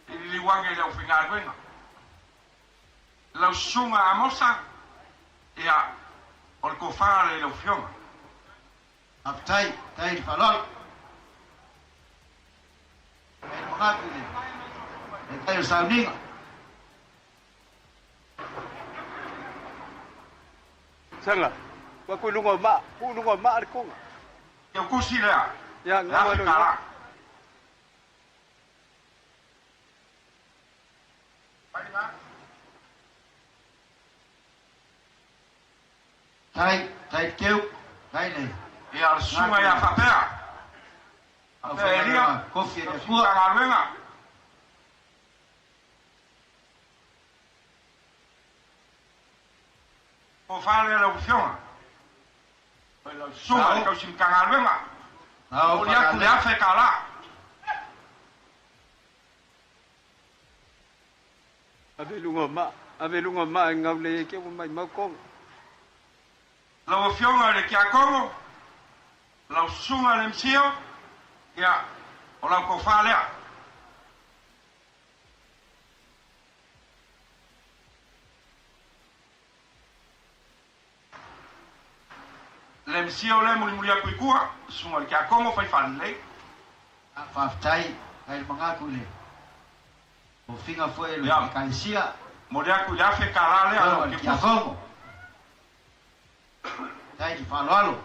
i liliu ane i le aufaigaluega. Lau Susuga Amosa, ia, o le tofa lea i lau Afioga. Faafetai, faafetai i le faaaloalo. E le manatu i le taitai o le sauniga. Saga, ua ku i luga o maa, ku i luga o maa le koga. Ke kusi lea, Ia, le gaua afe lo tala. Tai, tai keu, tai le. Ia, le susuga ia faapea. Faapea Elia, Kofi e le tausi Atua. Matagaluega. Tofa lea lau Afioga. Lau susuga i le tausi Matagaluega. Ao Momoli atu le faagalea. $1,000. Ave i luga o maa, ave i luga o maa e gaulei ai ke ua maimau koga. Lau Afioga i le Tiakono, lau Susuga i le Msio, ia, o lau tofa lea. Le Msio lea e mulimuli atu i tua, Susuga i le Tiakono fai faalelei. Faafetai, tai le manatu i le tofiga foi le Ia. Ekalesia. Momoli atu i le $1,000 lea Lau lau le Kefusi. Tiakono. Tai le faaaloalo.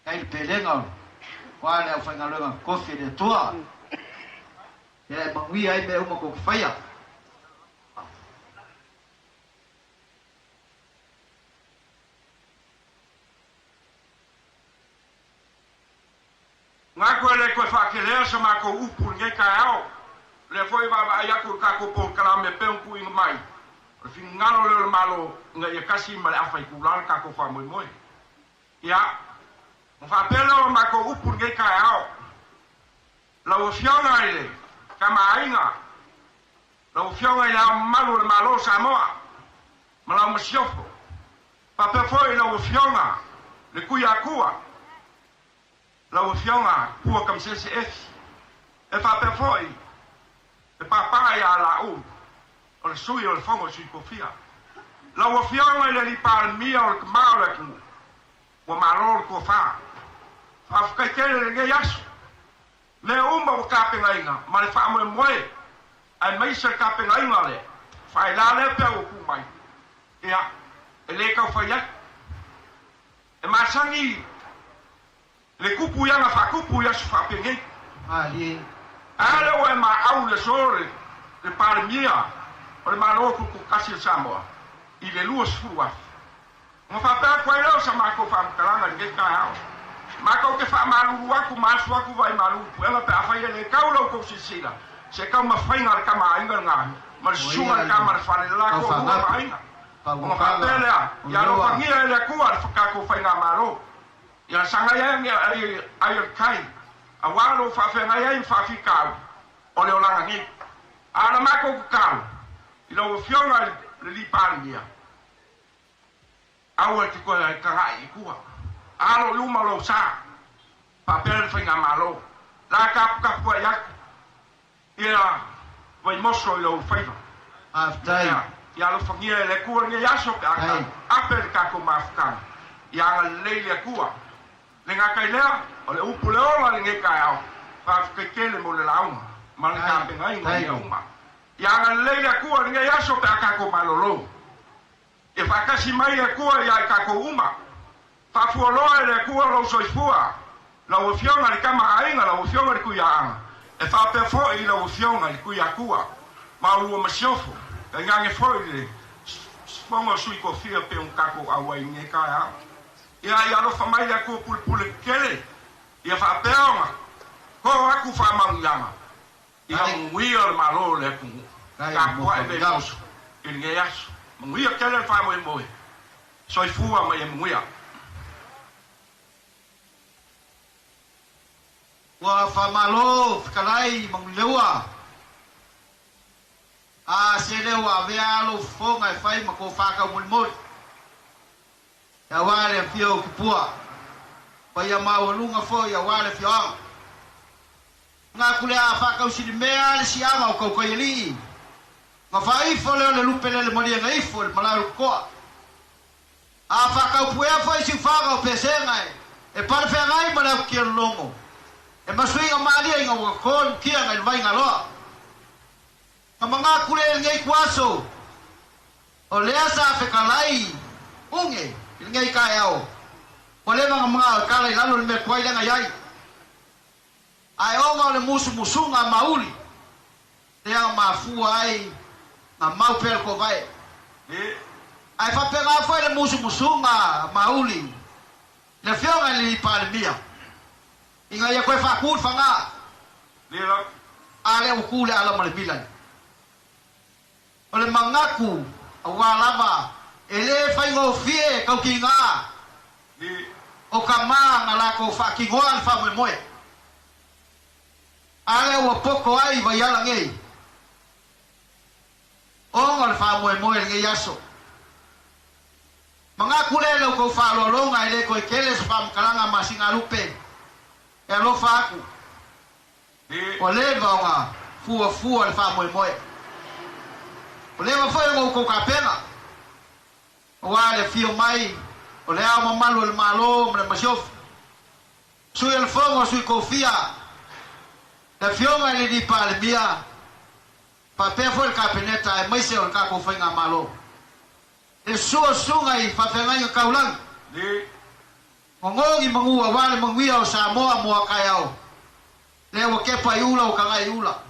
Tai le pelega o le aua le aufaigaluega kofi e le Atua. Ia e manuia ai mea uma kou te faia. Manatu e le toe faakelea sa matou upu i lenei taeao. O lea foi e vaavaai atu i le tatou polokalame e pei ona tuuina mai, o le finagalo lea o le Malo ina ia tasi ma le afa itula le tatou faamoemoe. Ia, ona faapea lea o matou upu i lenei taeao, lau Afioga i le Tama a Aiga, lau Afioga i Le Ao Mamalu o le Malo o Samoa ma lau Masiofo, faapea foi lau Afioga le Tuiatua, lau Afioga Pua Tamasese Efi, e faapea foi le papa ia Laulu, o le sui o le Fono a Sui Tofia. Lau Afioga i le Alii Palemia o le Tama o le atunuu, ua malo le tofa. Faafetai tele i lenei aso. Mea uma ua tapenaina ma le faamoemoe, aemaise le tapenaina o le faila lea pea ua tuu mai, ia, e le tau fai atu. E masani le tupu i ana faatupu i aso faapenei. Malie. A lea ua e maau i le aso le le Palemia o le Malo Tutoatasi o Samoa i le 20,000. Ona faapea atu ai lea o sa matou faamatalaga i lenei taeao. Matou te faamalulu atu ma asu atu vai malu i puega pe afai e le tau la outou silasila se taumafaiga a le Tama a Aiga lena ma le O Susuga ia i le Tama le le Fale le latou lua ma taufaagapu, Aiga. Ona faugata faapea lea, o ia le ua alofagia e le Atua le tatou faigamalo. Ia sagai ai ai ai o le tai, aua lou faafeagai ai ma faafitauli o le olaga nei. A o la matou tatalo i lau Afioga i Le alii Palemia, aua e te toe tagai i tua. Alo i luma lou sa, faapea le faigamalo. La taputapuai atu ia Vaimoso i lou faiva. Faafetai. Ia alofagia e le Atua lenei aso pe a ape le tatou mafutaga. Ia agalelei le Atua. Le gata i lea, o le upu le ola lenei taeao, faafetai tele mo le lauga ma le tapenaina o mea uma. Ia agalelei le Atua i lenei aso pe a tatou malolo. Ia faatasi mai le Atua ia i tatou uma. Faafualoa e le Atua lou soifua, lau Afioga i le Tama a Aiga, lau Afioga i le Tuiaana, e faapea foi i lau Afioga i le Tuiatua ma oulua masiofo, tainane foi le Fono a Sui Tofia pei ona tatou auai i lenei taeao. Ia, ia alofa mai le Atua Pulepule Tetele, ia faapea ona to atu faamanuiaga ia manuia le Malo o le atunuu. Tapuai Vaimoso i lenei aso. Manuia tele le faamoemoe. Soifua ma ia manuia. Ua faamalo fetalai Manuleua. A se lea ua avea lou fofoga e fai ma tofa taumolimoli. E aua le afio o Tupua, paia maualuga foi aua le afioaga. Manatu le a faatausilimea le siaga o Tautaialii, na faaifo lea o le lupe lele maliega ifo i le malae o le totoa. A faataupuea foi siufaga o Pesega e palefeagai ma le atutia lologo, e masuiga malie ina ua toto le mutiaga i le vaigaloa. Na manatu le lenei ituaso, o lea sa fetalai Uge i lenei taeao, ua leva ona manao e tala i lalo le mea tuai lea na i ai. Ae ona o le musumusuga mauli lea na mafua ai na mau pea le toovae. Ae faapena foi le musumusuga mauli le Afioga i le Palemia ina ia toe faatu le faga. A lea ua tu le ala ma le mila. O le manatu auā lava e lē faigofie tautiga o kamā na latou faatinoa le faamoemoe. A lea ua poto ai vaiala nei ona o le faamoemoe lenei aso. Manatu lea i la outou faaaloaloga e lē toe tele se faamatalaga masigalupe e alofa atu. Ua leva ona fuafua le faamoemoe. Ua leva foi ona outou tapena auā le afio mai o Le Ao Mamalu o le Malo ma le Masiofo, Sui o le Fono a Sui Tofia, le Afioga i le alii Palemia, faapea foi le Kapeneta aemaise o le tatou faigamalo. Le susu o susuga i faafeagaiga taulagi, gogogi manu auā le manuia o Samoa mo a taeao. Lea ua kepa i ula ua tagai i ula.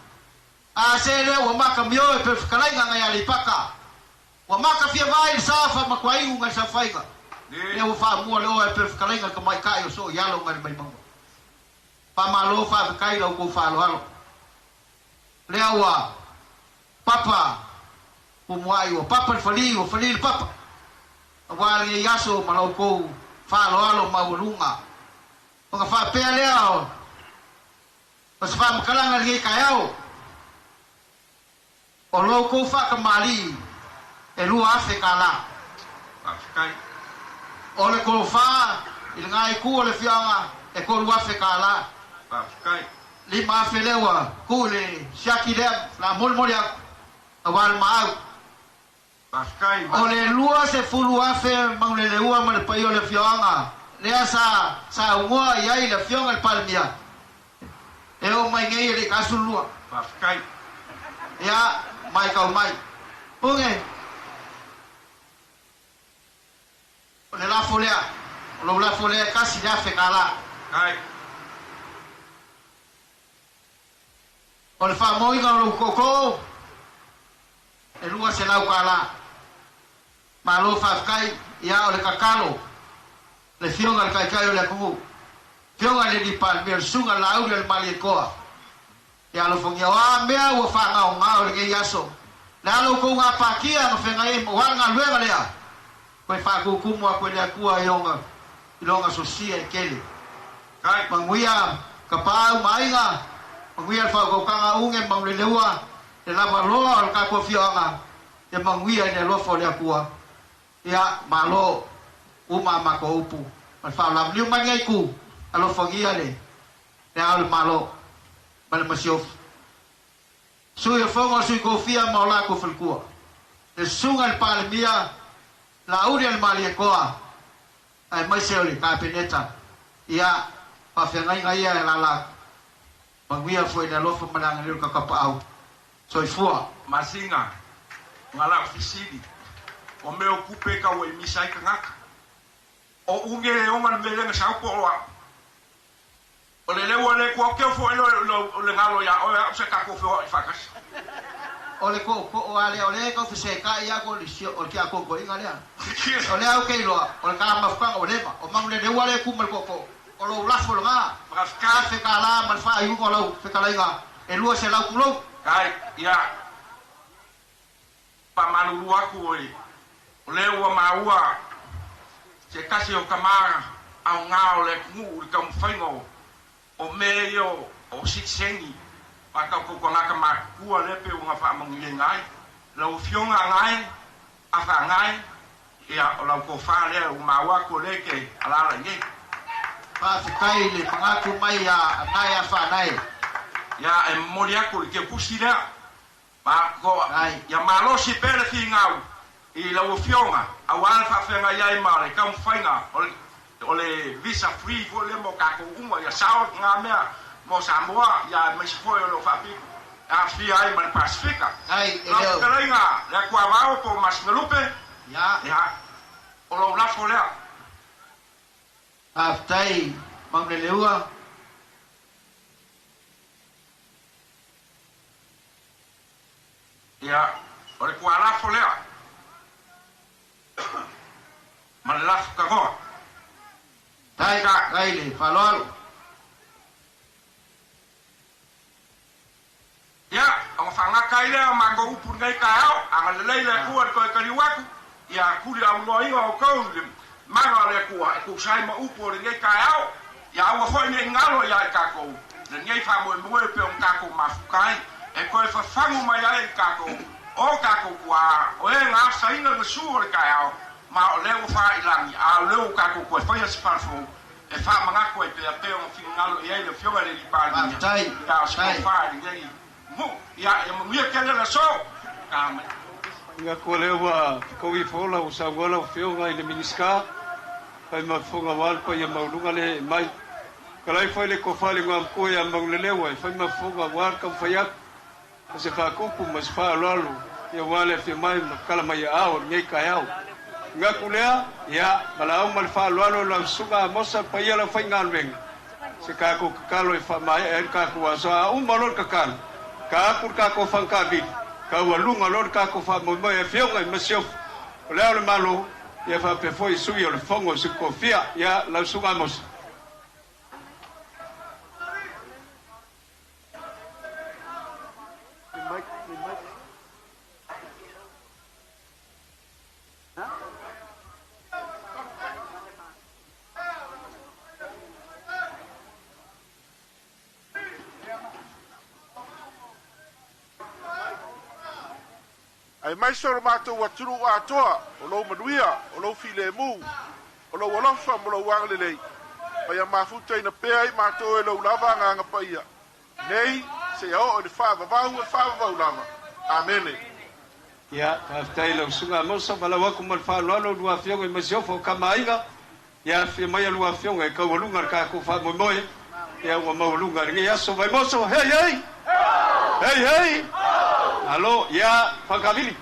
A se lea ua maka mio e pe fetalaiga nai Aleipata. Ua maka fiavā i le sa faamatuainu nai saofaiga. Lea ua faamua le oa e pe fetalaiga le tamaitai o soo i alo nai le maimauga. Faamalo faafetai la outou faaaloalo. Lea ua papa pumua'i ua papa le falī ua falī le papa auā lenei aso ma la outou faaaloalo maualuga. Ona faapea lea o se faamatalaga i lenei taeao, o lo outou faatamalii e $2,000. Faafetai. O le tofa i lena itu o le afioaga e $3,000. Faafetai. 5,000 lea ua tuu i le siaki lea o le a molimoli atu auā le maau. Faafetai. O le 20,000 Manuleleua ma le paia o le afioaga lea sa saunoa i ai le Afioga i le Palemia e oo mai nei e le i 12. Faafetai. Ia, matau mai. Uge, o le lafo lea, o lou lafo lea e $1,000. Ai. O le faamoina o lou tootoo e $200. Malo faafetai. Ia, o le tatalo le Afioga i le Taitai o le atunuu, Afioga i le alii Palemia, le Susuga Laauli o le Malietoa, ia alofagia o a mea ua faagaogao i lenei aso, le a la outou gapatia na feagai ai ma o a le galuega lea, toe faatutumu atu e le Atua i ona i lona sosia e tele. Manuia Tapaau ma Aiga, manuia le faautautaga Uge ma Manuleleua, le lavaloa o le tatou afioaga. Ia manuia i le alofa o le Atua. Ia malo uma a matou upu ma le faaaloalo. Liu mai lenei itu, alofagia le Le Ao o le Malo ma le Masiofo. Sui o le Fono a Sui Tofia ma o latou faletua. Le Susuga i le Palemia, Laauli a le Malietoa aemaise o le Kapeneta. Ia, faafeagaiga ia e alaala atu. Manuia foi i le alofa ma le agalelei o le Tatapaau. Soifua. Masina, ma lau fesili, o mea o tupe e tau ai misa ai tagata. O uge e ona le mea lea na sau po o au. O le leu a le Atua keu foi o le galo ia oe au sa tatou feoai faatasi. O le tootoo lava lea, o lea e tau fesetai atu o le o le tiakonotoeaina lea. O lea ou te iloa, o le tala mafutaga ua leva. O Manuleleua lea e tu ma le tootoo. O lou lafo lena, $1000 ma le faaiuga o lau fetalaiga e 200 tulou. Kai, ia, faamalulu atu oi, o lea ua maua se tasi o tama aoga o le atunuu i le taumafaiga o mea ia o sitiseni a tatou tagata matutua lea pei ona faamanuiaina ai lau Afioga Agae Afa Agae, ia o lau tofa lea ua maua atu o lea e te alaala i inei. Faafetai i le manatu mai ia Anae Afa Anae. Ia e momoli atu i le teutusi lea Ia malosi pea le finau i lau Afioga aua le faafeagai ai ma le taumafaiga o le visa free foi lea mo tatou uma, ia sao na mea mo Samoa, ia aemaise foi o lo o faapito e aafia ai ma le Pasefika. Lau fetalaiga le Atuavao po o Masinalupe, ia, o lou lafo lea. Faafetai Mauneleua. Ia, o le tualafo lea ma le lafo tagoa. Tai, tai le faaaloalo. Ia, ona faagata ai lea o matou upu i lenei taeao, agalelei le Atua i le toe taliu atu, ia tuli aunoaina outou i le mana o le Atua e tusa ai ma upu o lenei taeao, ia aua foi ne i galo ia i tatou lenei faamoemoe e pei ona tatou mafuta ai, e toe fafagu mai ai i tatou o tatou tuaa, o e na asaina le gasu o le taeao, ma o lea ua faailagi, a o lea ua tatou toe faia se fale fou e faamanatu ai pea pei ona finagalo i ai le Afioga i le Alii Palemia, ia o se tofa i lenei nuu. Ia, ia manuia tele le aso. Amene. Manatu o lea ua fetaui ifo lau saunoa lau Afioga i le Minisita, fai ma fofoga aua le paia maualuga lea e mai. Talai foi le tofa i le Igoamatua ia Mauleleua e fai ma fofoga aua le taumafai atu ma se faatupu ma se faaaloalo aua le afio mai ma tala mai aao o lenei taeao. Manatu lea, ia, valaau ma le faaaloalo i lau Susuga Amosa, le paia o le aufaigaluega, se tatou tatalo e faamaea ai le tatou aso. A uma loa le tatalo, ta atu le tatou fagakavili, taualuga loa le tatou faamoemoe e Afioga i Masiofo, o Le Ao o le Malo, ia faapea foi sui o le Fono o Sui Tofia. Ia, lau Susuga Amosa. Aemaise o lo matou atunuu atoa, o lou manuia, o lou filemu, o lou alofa ma lou agalelei, ma ia mafutaina pea i matou e lou lava Agaga Paia, nei seia oo i le faavavau e faavavau lava. Amene. Ia, faafetai i lau Susuga Amosa, valaau atu ma le faaaloalo i lua Afioga i Masiofo o Kamaaiga, ia afifio mai a lua Afioga e taualuga le tatou faamoemoe, ia ua maualuga i lenei aso. Vaimoso, hei hei! Hei hei! Malo, ia, faakavili!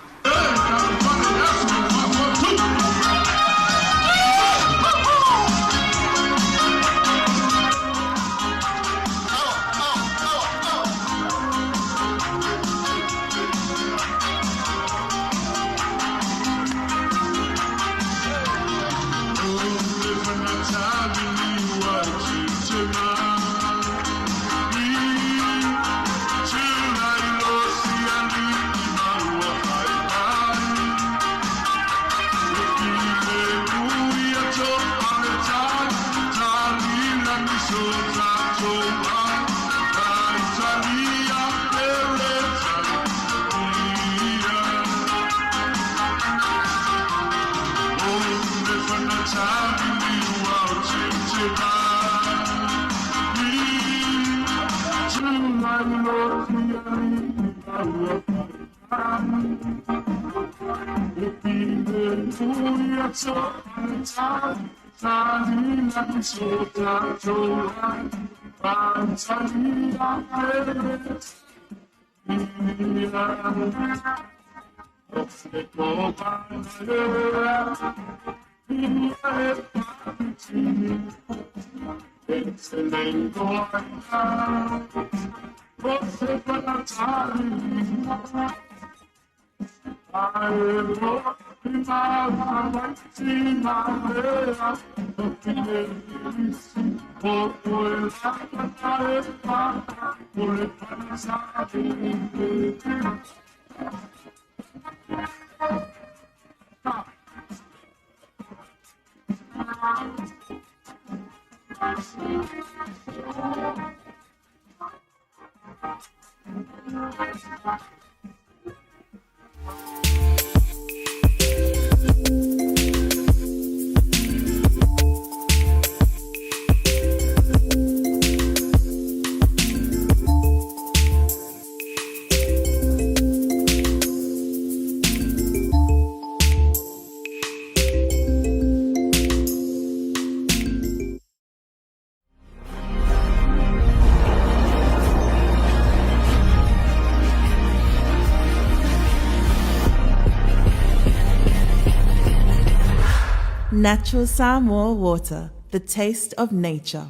Natural Samoa water, the taste of nature.